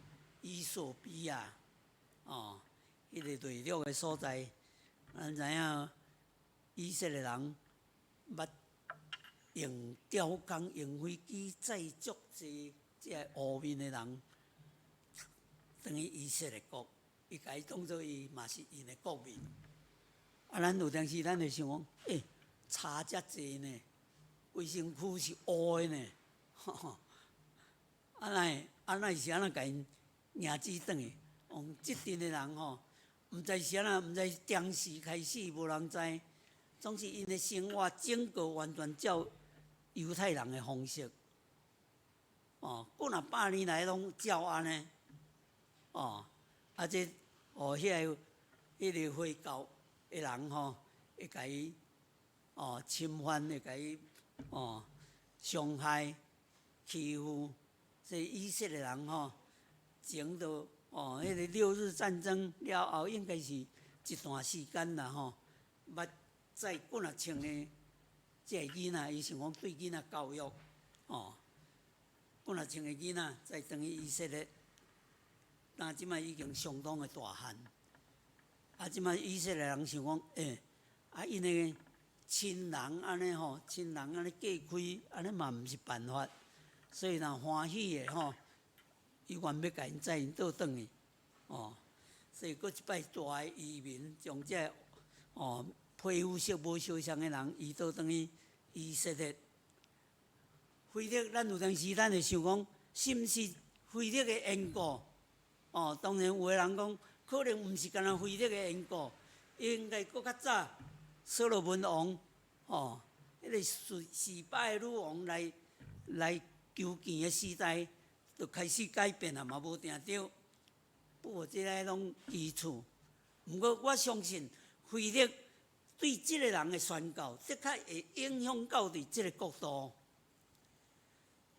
S4: 衣索比亞，哦，彼个內陸的所在，咱知影以色列人捌用吊鋼、用飛機載足濟這个烏面的人，轉去以色列國，伊共伊當做伊嘛是𪜶的國民。啊，咱有當時咱會想講，差遮濟呢，規身軀是烏的呢，啊哪會啊哪是按怎共𪜶迎接轉去？講這陣的人吼，毋知是按怎，毋知當時開始無人知，總是𪜶的生活整個完全照猶太人的方式，哦，幾若百年來攏照按呢，哦，啊這哦，彼個回教的人吼，會共伊哦侵犯，會共伊哦傷害、欺負，這以色列人吼，前到哦，彼個六日戰爭了後，應該是一段時間啦吼，捌載幾若千个這个囡仔，伊想講對囡仔教育，哦，幾若千个囡仔載轉去以色列，但這擺已經相當的大漢。啊，這擺以色列人想講，啊，𪜶的親人按呢吼，親人按呢隔開，按呢嘛毋是辦法，所以若歡喜的吼，伊願欲共𪜶載𪜶倒轉去，哦，所以閣一擺大的移民，將這个哦皮膚色無相仝的人移倒轉去以色列。腓力，咱有當時咱會想講，是毋是腓力的緣故？哦，當然有的人講，可能毋是干焦腓力的緣故，應該閣較早，所羅門王，哦，彼個示巴的女王來求見的時代，就開始改變啊，嘛無定著。不過這个攏基礎。毋過我相信，腓力對這個人的宣告，的確會影響到佇這個國度。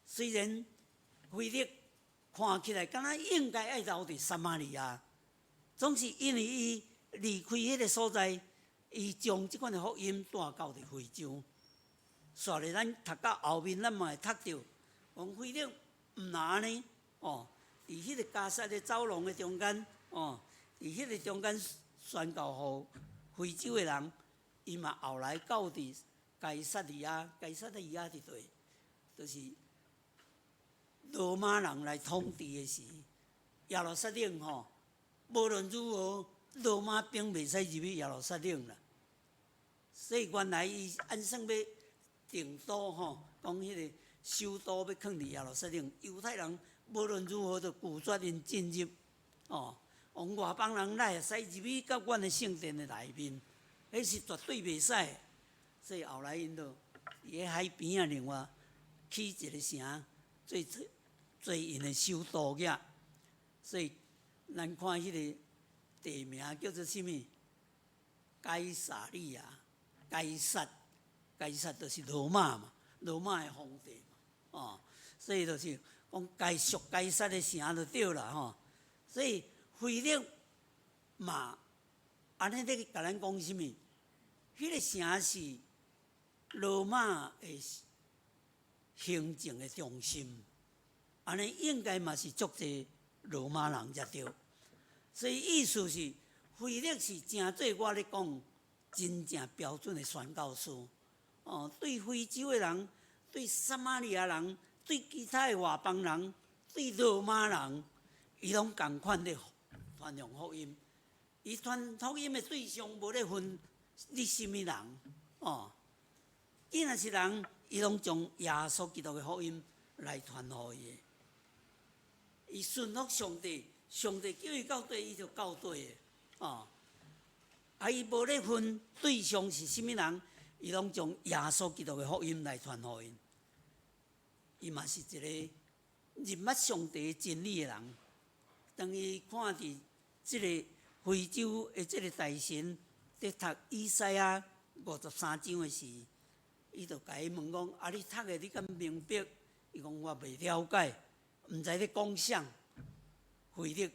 S4: 雖然腓力看起來敢若應該愛留佇撒瑪利亞，總是因為伊離開彼個所在，伊將這款的福音帶到佇非洲。煞咧，咱讀到後面，咱嘛會讀著，講腓力毋若按呢，哦，佇彼個迦薩的走廊的中間，哦，佇彼個中間宣告予非洲的人，伊嘛後來到佇該撒利亞，該撒利亞佇佗，就是羅馬人來統治的時，耶路撒冷吼，無論如何，羅馬兵袂使入去耶路撒冷啦。所以原來伊按算欲定都吼，講彼个首都欲囥佇耶路撒冷，猶太人無論如何都拒絕𪜶進入，哦，往外邦人哪會使入去到阮的聖殿的內面？彼是絕對袂使的。所以後來𪜶就佇个海邊仔另外起一个城，做做𪜶的首都額。所以咱看彼个地名叫做啥物？該撒利亞，該撒，該撒就是羅馬嘛，羅馬的皇帝嘛，哦，所以就是講該屬該撒的城就對啦吼。所以腓力嘛，按呢咧共咱講啥物？彼个城是羅馬的行政的中心，按呢應該嘛是足濟羅馬人才對。所以意思是，腓力是誠做我咧講真正標準的宣教師。哦，對非洲的人，對撒瑪利亞人，對其他的外邦人，對羅馬人，伊攏仝款咧傳揚福音。伊傳福音的對象無咧分你啥物人，哦，伊若是人，伊攏將耶穌基督的福音來傳予伊的。伊順服上帝，上帝叫伊到佗，伊就到佗的，哦。啊，伊無咧分對象是啥物人，伊攏將耶穌基督的福音來傳予𪜶。伊嘛是一個認捌上帝真理的人。當伊看佇這个非洲的這个大臣佇讀以賽亞53章的時，伊就共伊問講：啊，你讀的你敢明白？伊講我袂了解，毋知咧講啥。腓力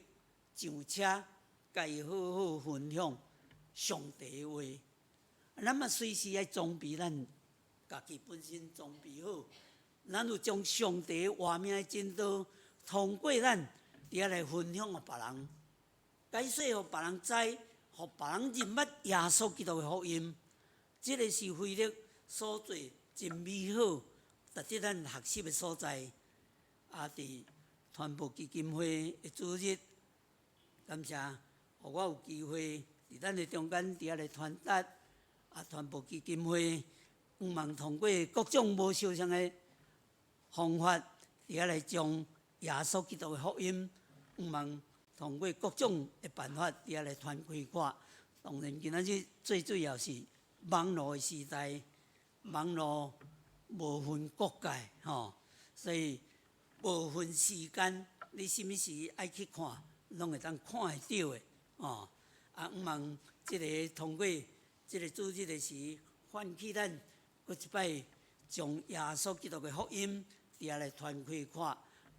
S4: 上車，共伊好好分享上帝的話。咱嘛隨時愛裝備咱家己本身裝備好，咱有將上帝活命的真道通過咱佇遐來分享予別人，解說予別人知，予別人認捌耶穌基督的福音。這个是腓力所做真美好，值得咱學習的所在。啊，佇傳播基金會的主日，感謝予我有機會佇咱的中間佇遐來傳達。啊，傳播基金會向望通過各種無相仝的方法，佇遐來將耶穌基督的福音，向望通過各種的辦法，佇遐來傳開看。當然，今仔日最主要是網路的時代，網路無分國界，吼，所以無分時間，你啥物時愛去看，攏會當看會著的，哦。啊，向望這个通過這个主日的時，喚起咱閣一擺將耶穌基督的福音佇遐來傳開看。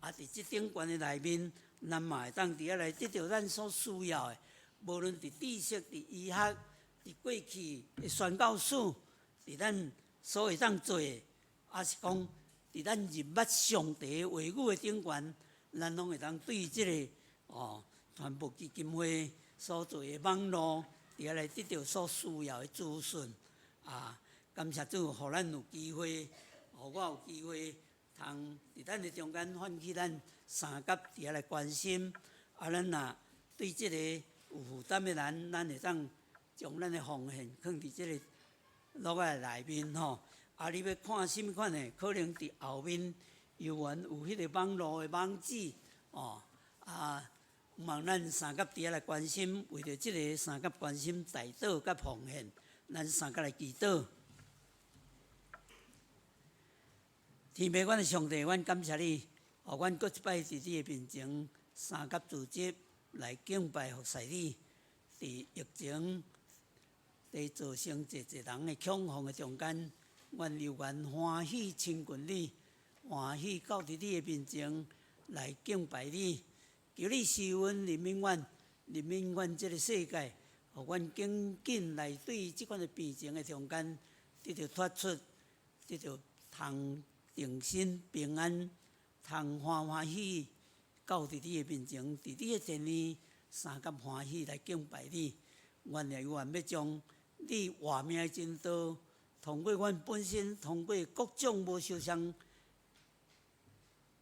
S4: 啊，佇這頂懸的內面，咱嘛會當佇遐來得著咱所需要的，無論佇知識、佇醫學、佇過去的宣教史，佇咱所會當做的，抑是講佇咱認捌上帝話語的頂懸，咱攏會當對這个哦傳播基金會所做的網路，佇遐來得著所需要的資訊。啊，感謝主，予咱有機會，予我有機會，通佇咱的中間喚起咱相佮佇遐來關心。啊，咱若對這个有負擔的人，咱會當將咱的奉獻囥佇這个橐仔內面吼。啊，你欲看啥物款的，可能佇後面猶原有彼个網路的網址哦。啊，望咱相佮佇遐來關心，為著這个相佮關心代禱佮奉獻，咱相佮來祈禱。天父，阮的上帝，阮感謝你，予阮閣一擺佇你的面前相佮聚集來敬拜服侍你。佇疫情佇造成濟濟人的恐慌的中間，阮猶原歡喜親近你，歡喜到佇你的面前來敬拜你。求你施恩憐憫阮，憐憫阮這个世界，予阮緊緊來對這款的病情的中間，得著脫出，得著通定心平安，通歡歡喜喜到佇你的面前，佇你的殿裡相佮歡喜來敬拜你。阮也猶原欲將你活命的真道，通過阮本身，通過各種無相仝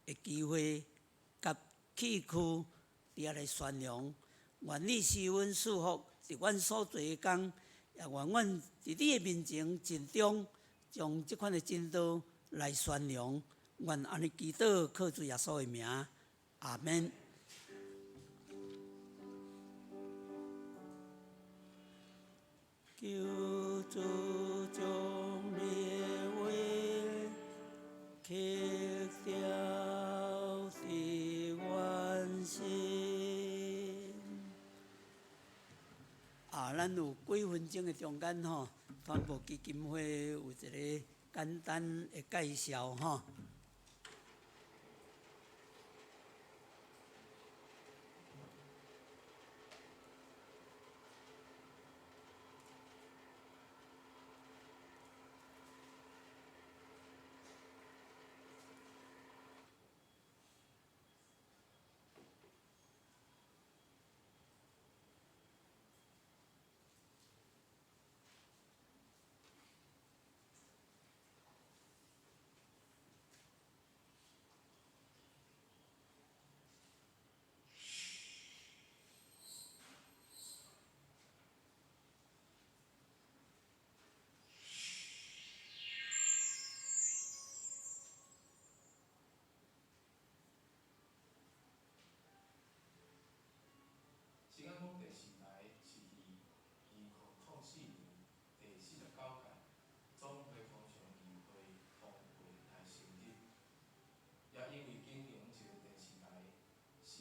S4: 的機會，佮器具佇遐來宣揚。願你施恩賜福，佇阮所做的工，也願阮佇你的面前盡忠，將這款的真道來宣揚。願按呢祈禱，靠主耶穌的名，阿門。求主將你的話刻雕佇阮心。啊，咱有幾分鐘的中間吼，傳播基金會有一个簡單的介紹吼。
S5: 聖安坊電視台是佇2004年第49屆總會通常議會通過來成立，也因為經營一个電視台是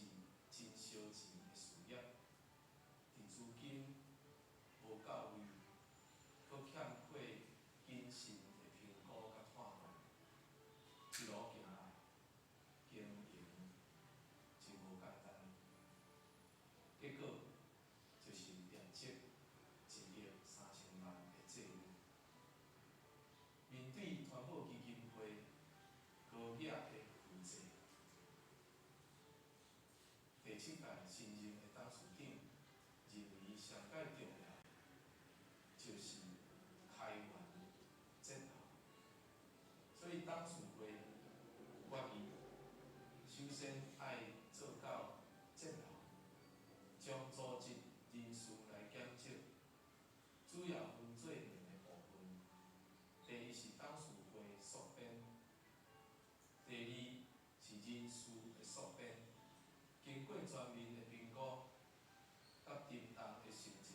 S5: 真燒錢的事業，佇資金無到位，閣欠缺謹慎的評估佮判斷，一路行來經營真無簡單。結果就是累積1億3千萬的債務。面對團保基金會高額的負債，第七屆新任的董事長認為上蓋重要就是開源節流，所以董事會決議首先愛做到節流，將組織人數來減少，主要分做兩个部分。第一是董事會縮編，第二是人事的縮編。經過全面的評估，佮沉重的心情，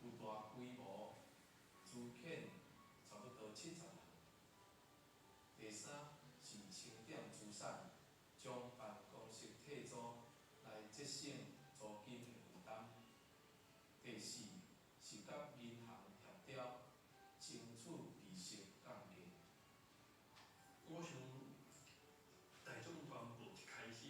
S5: 有大規模資遣差不多70人。第三是清點資產，將辦公室退租來節省租金的負擔。第四是佮銀行協調，爭取利息降低。
S6: 我想大眾傳播一開始，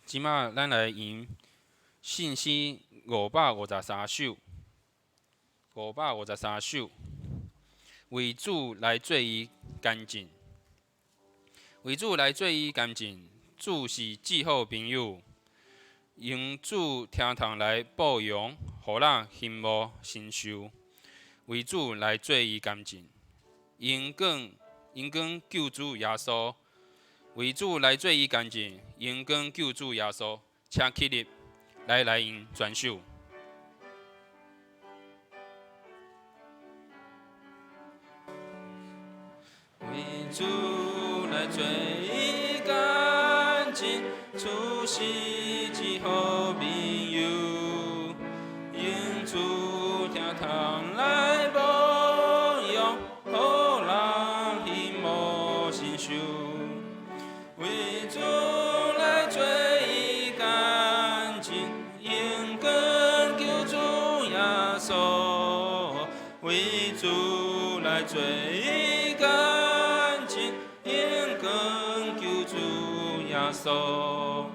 S3: 這馬咱來吟信詩553首，553首，為主來做伊乾淨，為主來做伊乾淨，主是至好朋友，用主疼痛來保養，予人欣慕身受。為主來做伊乾淨，榮光榮光救主耶穌。為主來做伊乾淨，榮光救主耶穌，請起立，來來吟全首。為主來做伊乾淨，主是至好朋友，用主疼痛來保養，予人欣慕身受。為主來做伊乾淨，榮光救主耶穌。為主來做伊乾淨，榮光救主耶穌。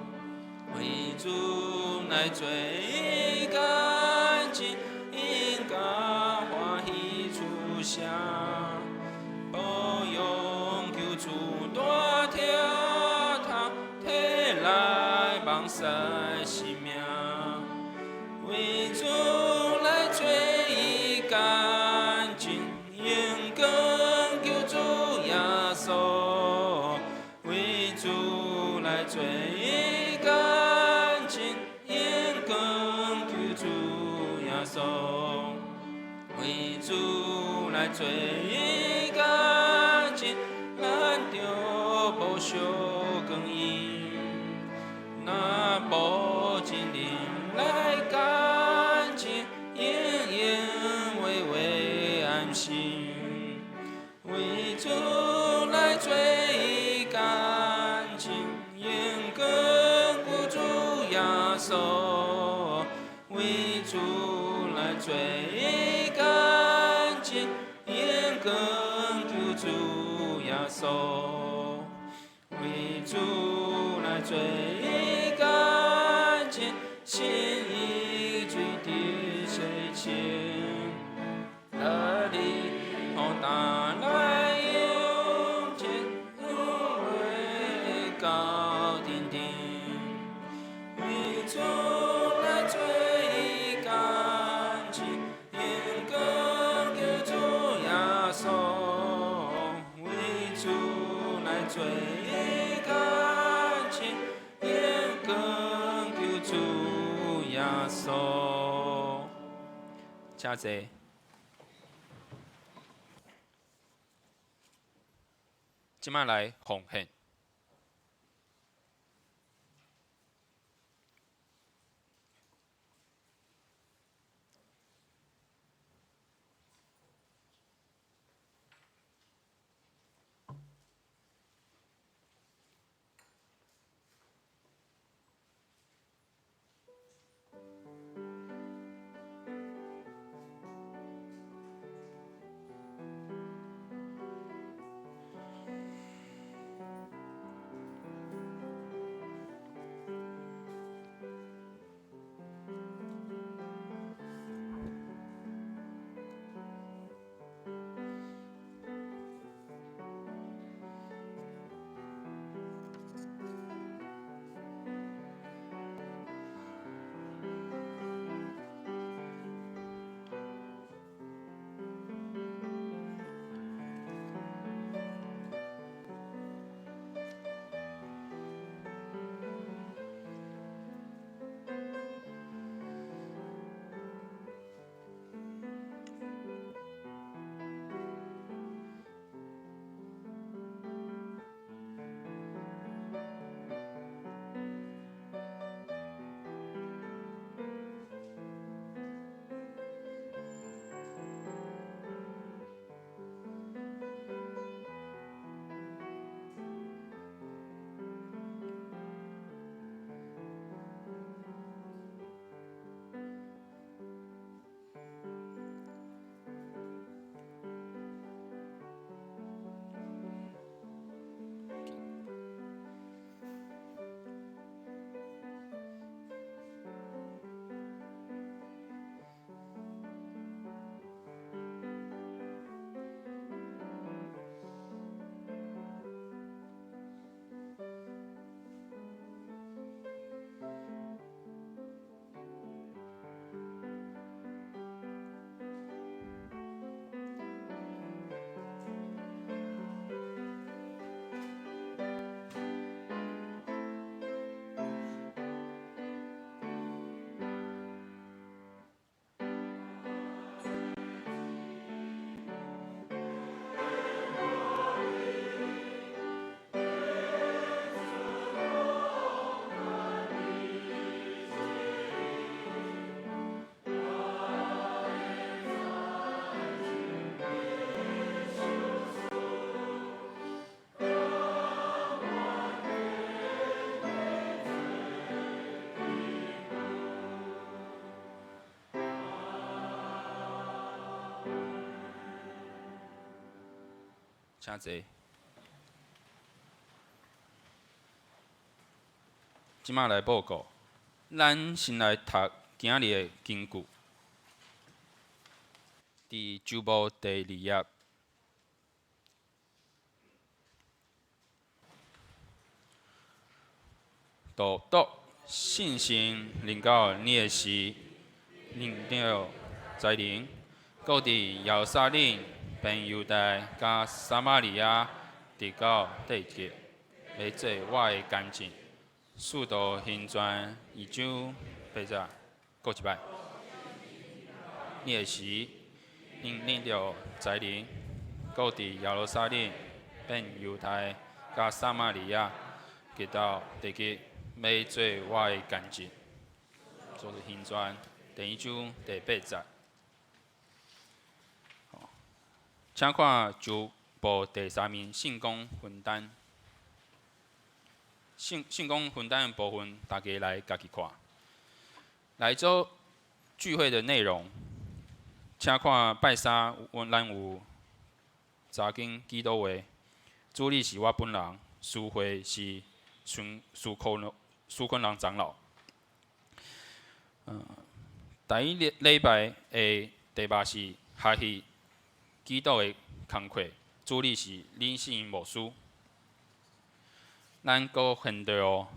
S3: 為主來做伊乾淨，應該歡喜出聲，保養救主大疼痛，體來望逝生命。為主來做伊乾淨，榮光救主耶穌。為主來做伊乾淨，榮光救主耶穌。為主來做伊乾淨，咱著無相光陰。若無真靈來乾淨，永永永袂安心。為主來做伊乾淨，榮光救主耶穌。為主來做伊乾淨，榮光救主耶穌。為主來做伊乾淨，心意水得洗清。得力予擔來迎前，有話到頂頂。為主來做伊乾淨，榮光救主耶穌。為主來做伊乾淨，榮光救主耶穌。請坐。這馬來奉獻。請坐。這馬來報告，咱先來讀今仔日的經句，佇周報第二頁。讀讀信心臨到你的時，領著才能，閣佇耶路撒冷、並猶大佮撒瑪利亞，直到地極，欲做我的見證。使徒行傳二章八節，閣一擺。你的時，恁領著才能，閣佇耶路撒冷、並猶太佮撒瑪利亞，直到地極，欲做我的見證。使徒行傳第一章第八節。請看周報第三面聖工分擔。聖工分擔的部分，大家來家己看。來做聚會的內容，請看拜三，阮咱有查經祈禱會，主禮是我本人，司會是孫蘇坤蘇坤郎長老。第一禮禮拜的題目是學習祈禱的工課，主禮是林信牧師。咱閣現到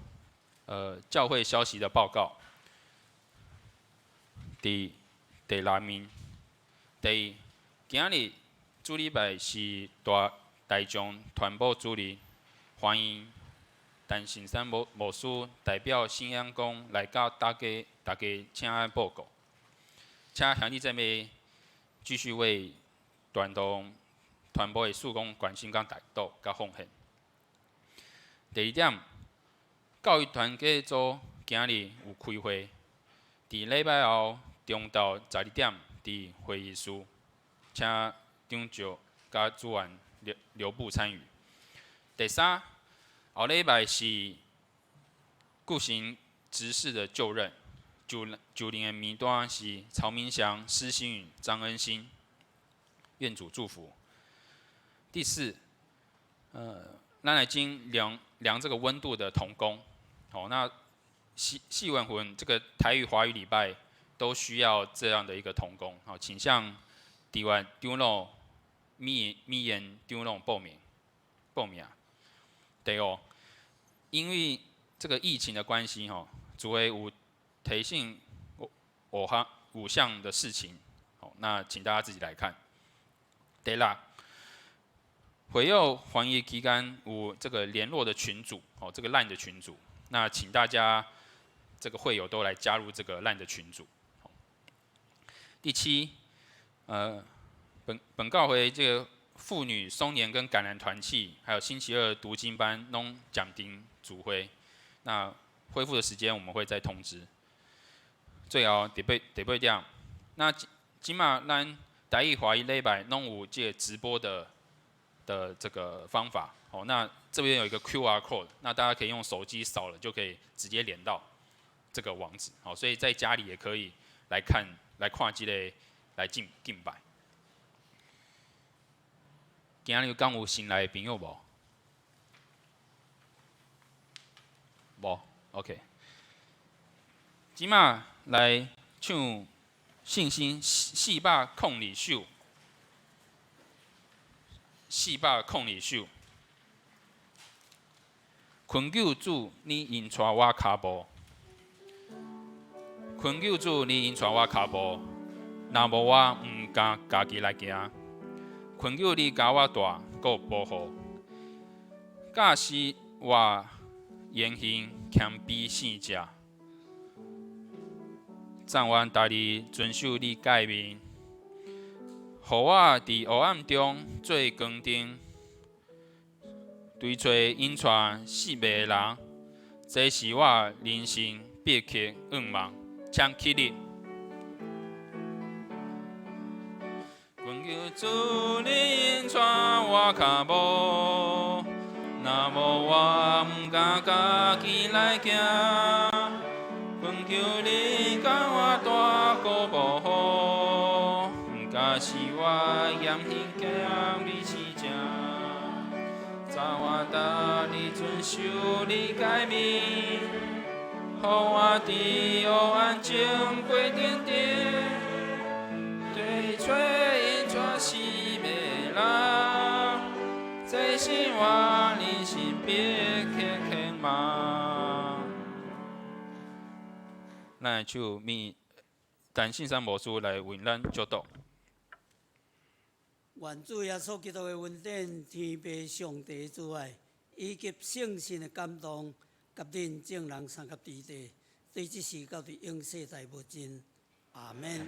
S3: 教會消息的報告，佇第六面。第一，今日主禮拜是大大眾傳播主日，歡迎陳信山牧牧師代表信仰宮來甲大家，大家請安報告，請兄弟姊妹繼續為傳道傳播的事工關心佮代禱佮奉獻。第二點，教育團體組今日有開會，佇禮拜後中晝12點佇會議室，請長照佮主任劉劉部參與。第三，後禮拜是顧行執事的就任，就就任的名單是曹明祥、施新宇、張恩興，願主祝福。第四，咱來經量量這個溫度的同工，好，那四四月份這個台語華語禮拜都需要這樣的一個同工，好，請向台灣長老米米研長老報名報名。第五，因為這個疫情的關係，吼，主會有提醒五項五項的事情，好，那請大家自己來看。第六，會友防疫期間有這個聯絡的群組，哦，這個 LINE 的群組，那請大家這個會友都來加入這個 LINE 的群組。第七，本本教會這個婦女松年跟橄欖團契，還有星期二讀經班攏暫停組會，那恢復的時間我們會再通知。最後第八第八點，那這馬咱台語華語禮拜攏有這個直播的的這個方法，哦，那這邊有一個 QR code，那大家可以用手機掃了就可以直接連到這個網址，好，所以在家裡也可以來看來看這個來敬敬拜。今日敢有新來的朋友無？無，OK。這馬來唱信心402首，402首。懇求主，你引帶我跤步。懇求主，你引帶我跤步。若無我，毋敢家己來行。懇求你共我帶，閣保護。教示我言行謙卑聖潔，讚願逐日遵守你誡命，予我佇黑暗中做光燈，追揣引帶失迷的人，這是我人生迫切願望。請起立。懇求主你引帶我跤步，若無我毋敢家己來行。懇求你共我帶閣保護，教示我言行謙卑聖潔。表達你遵守你誡命，予我佇黑暗中過點點，對找𪜶全是迷人，這是我人生別輕輕嗎？咱來請咪陳信山牧師來為咱祝禱。
S4: 願主耶穌基督的恩典、天父上帝的慈愛，以及聖神的感動，佮恁眾人相佮佇佇，對這時到佇永世代無盡。阿門。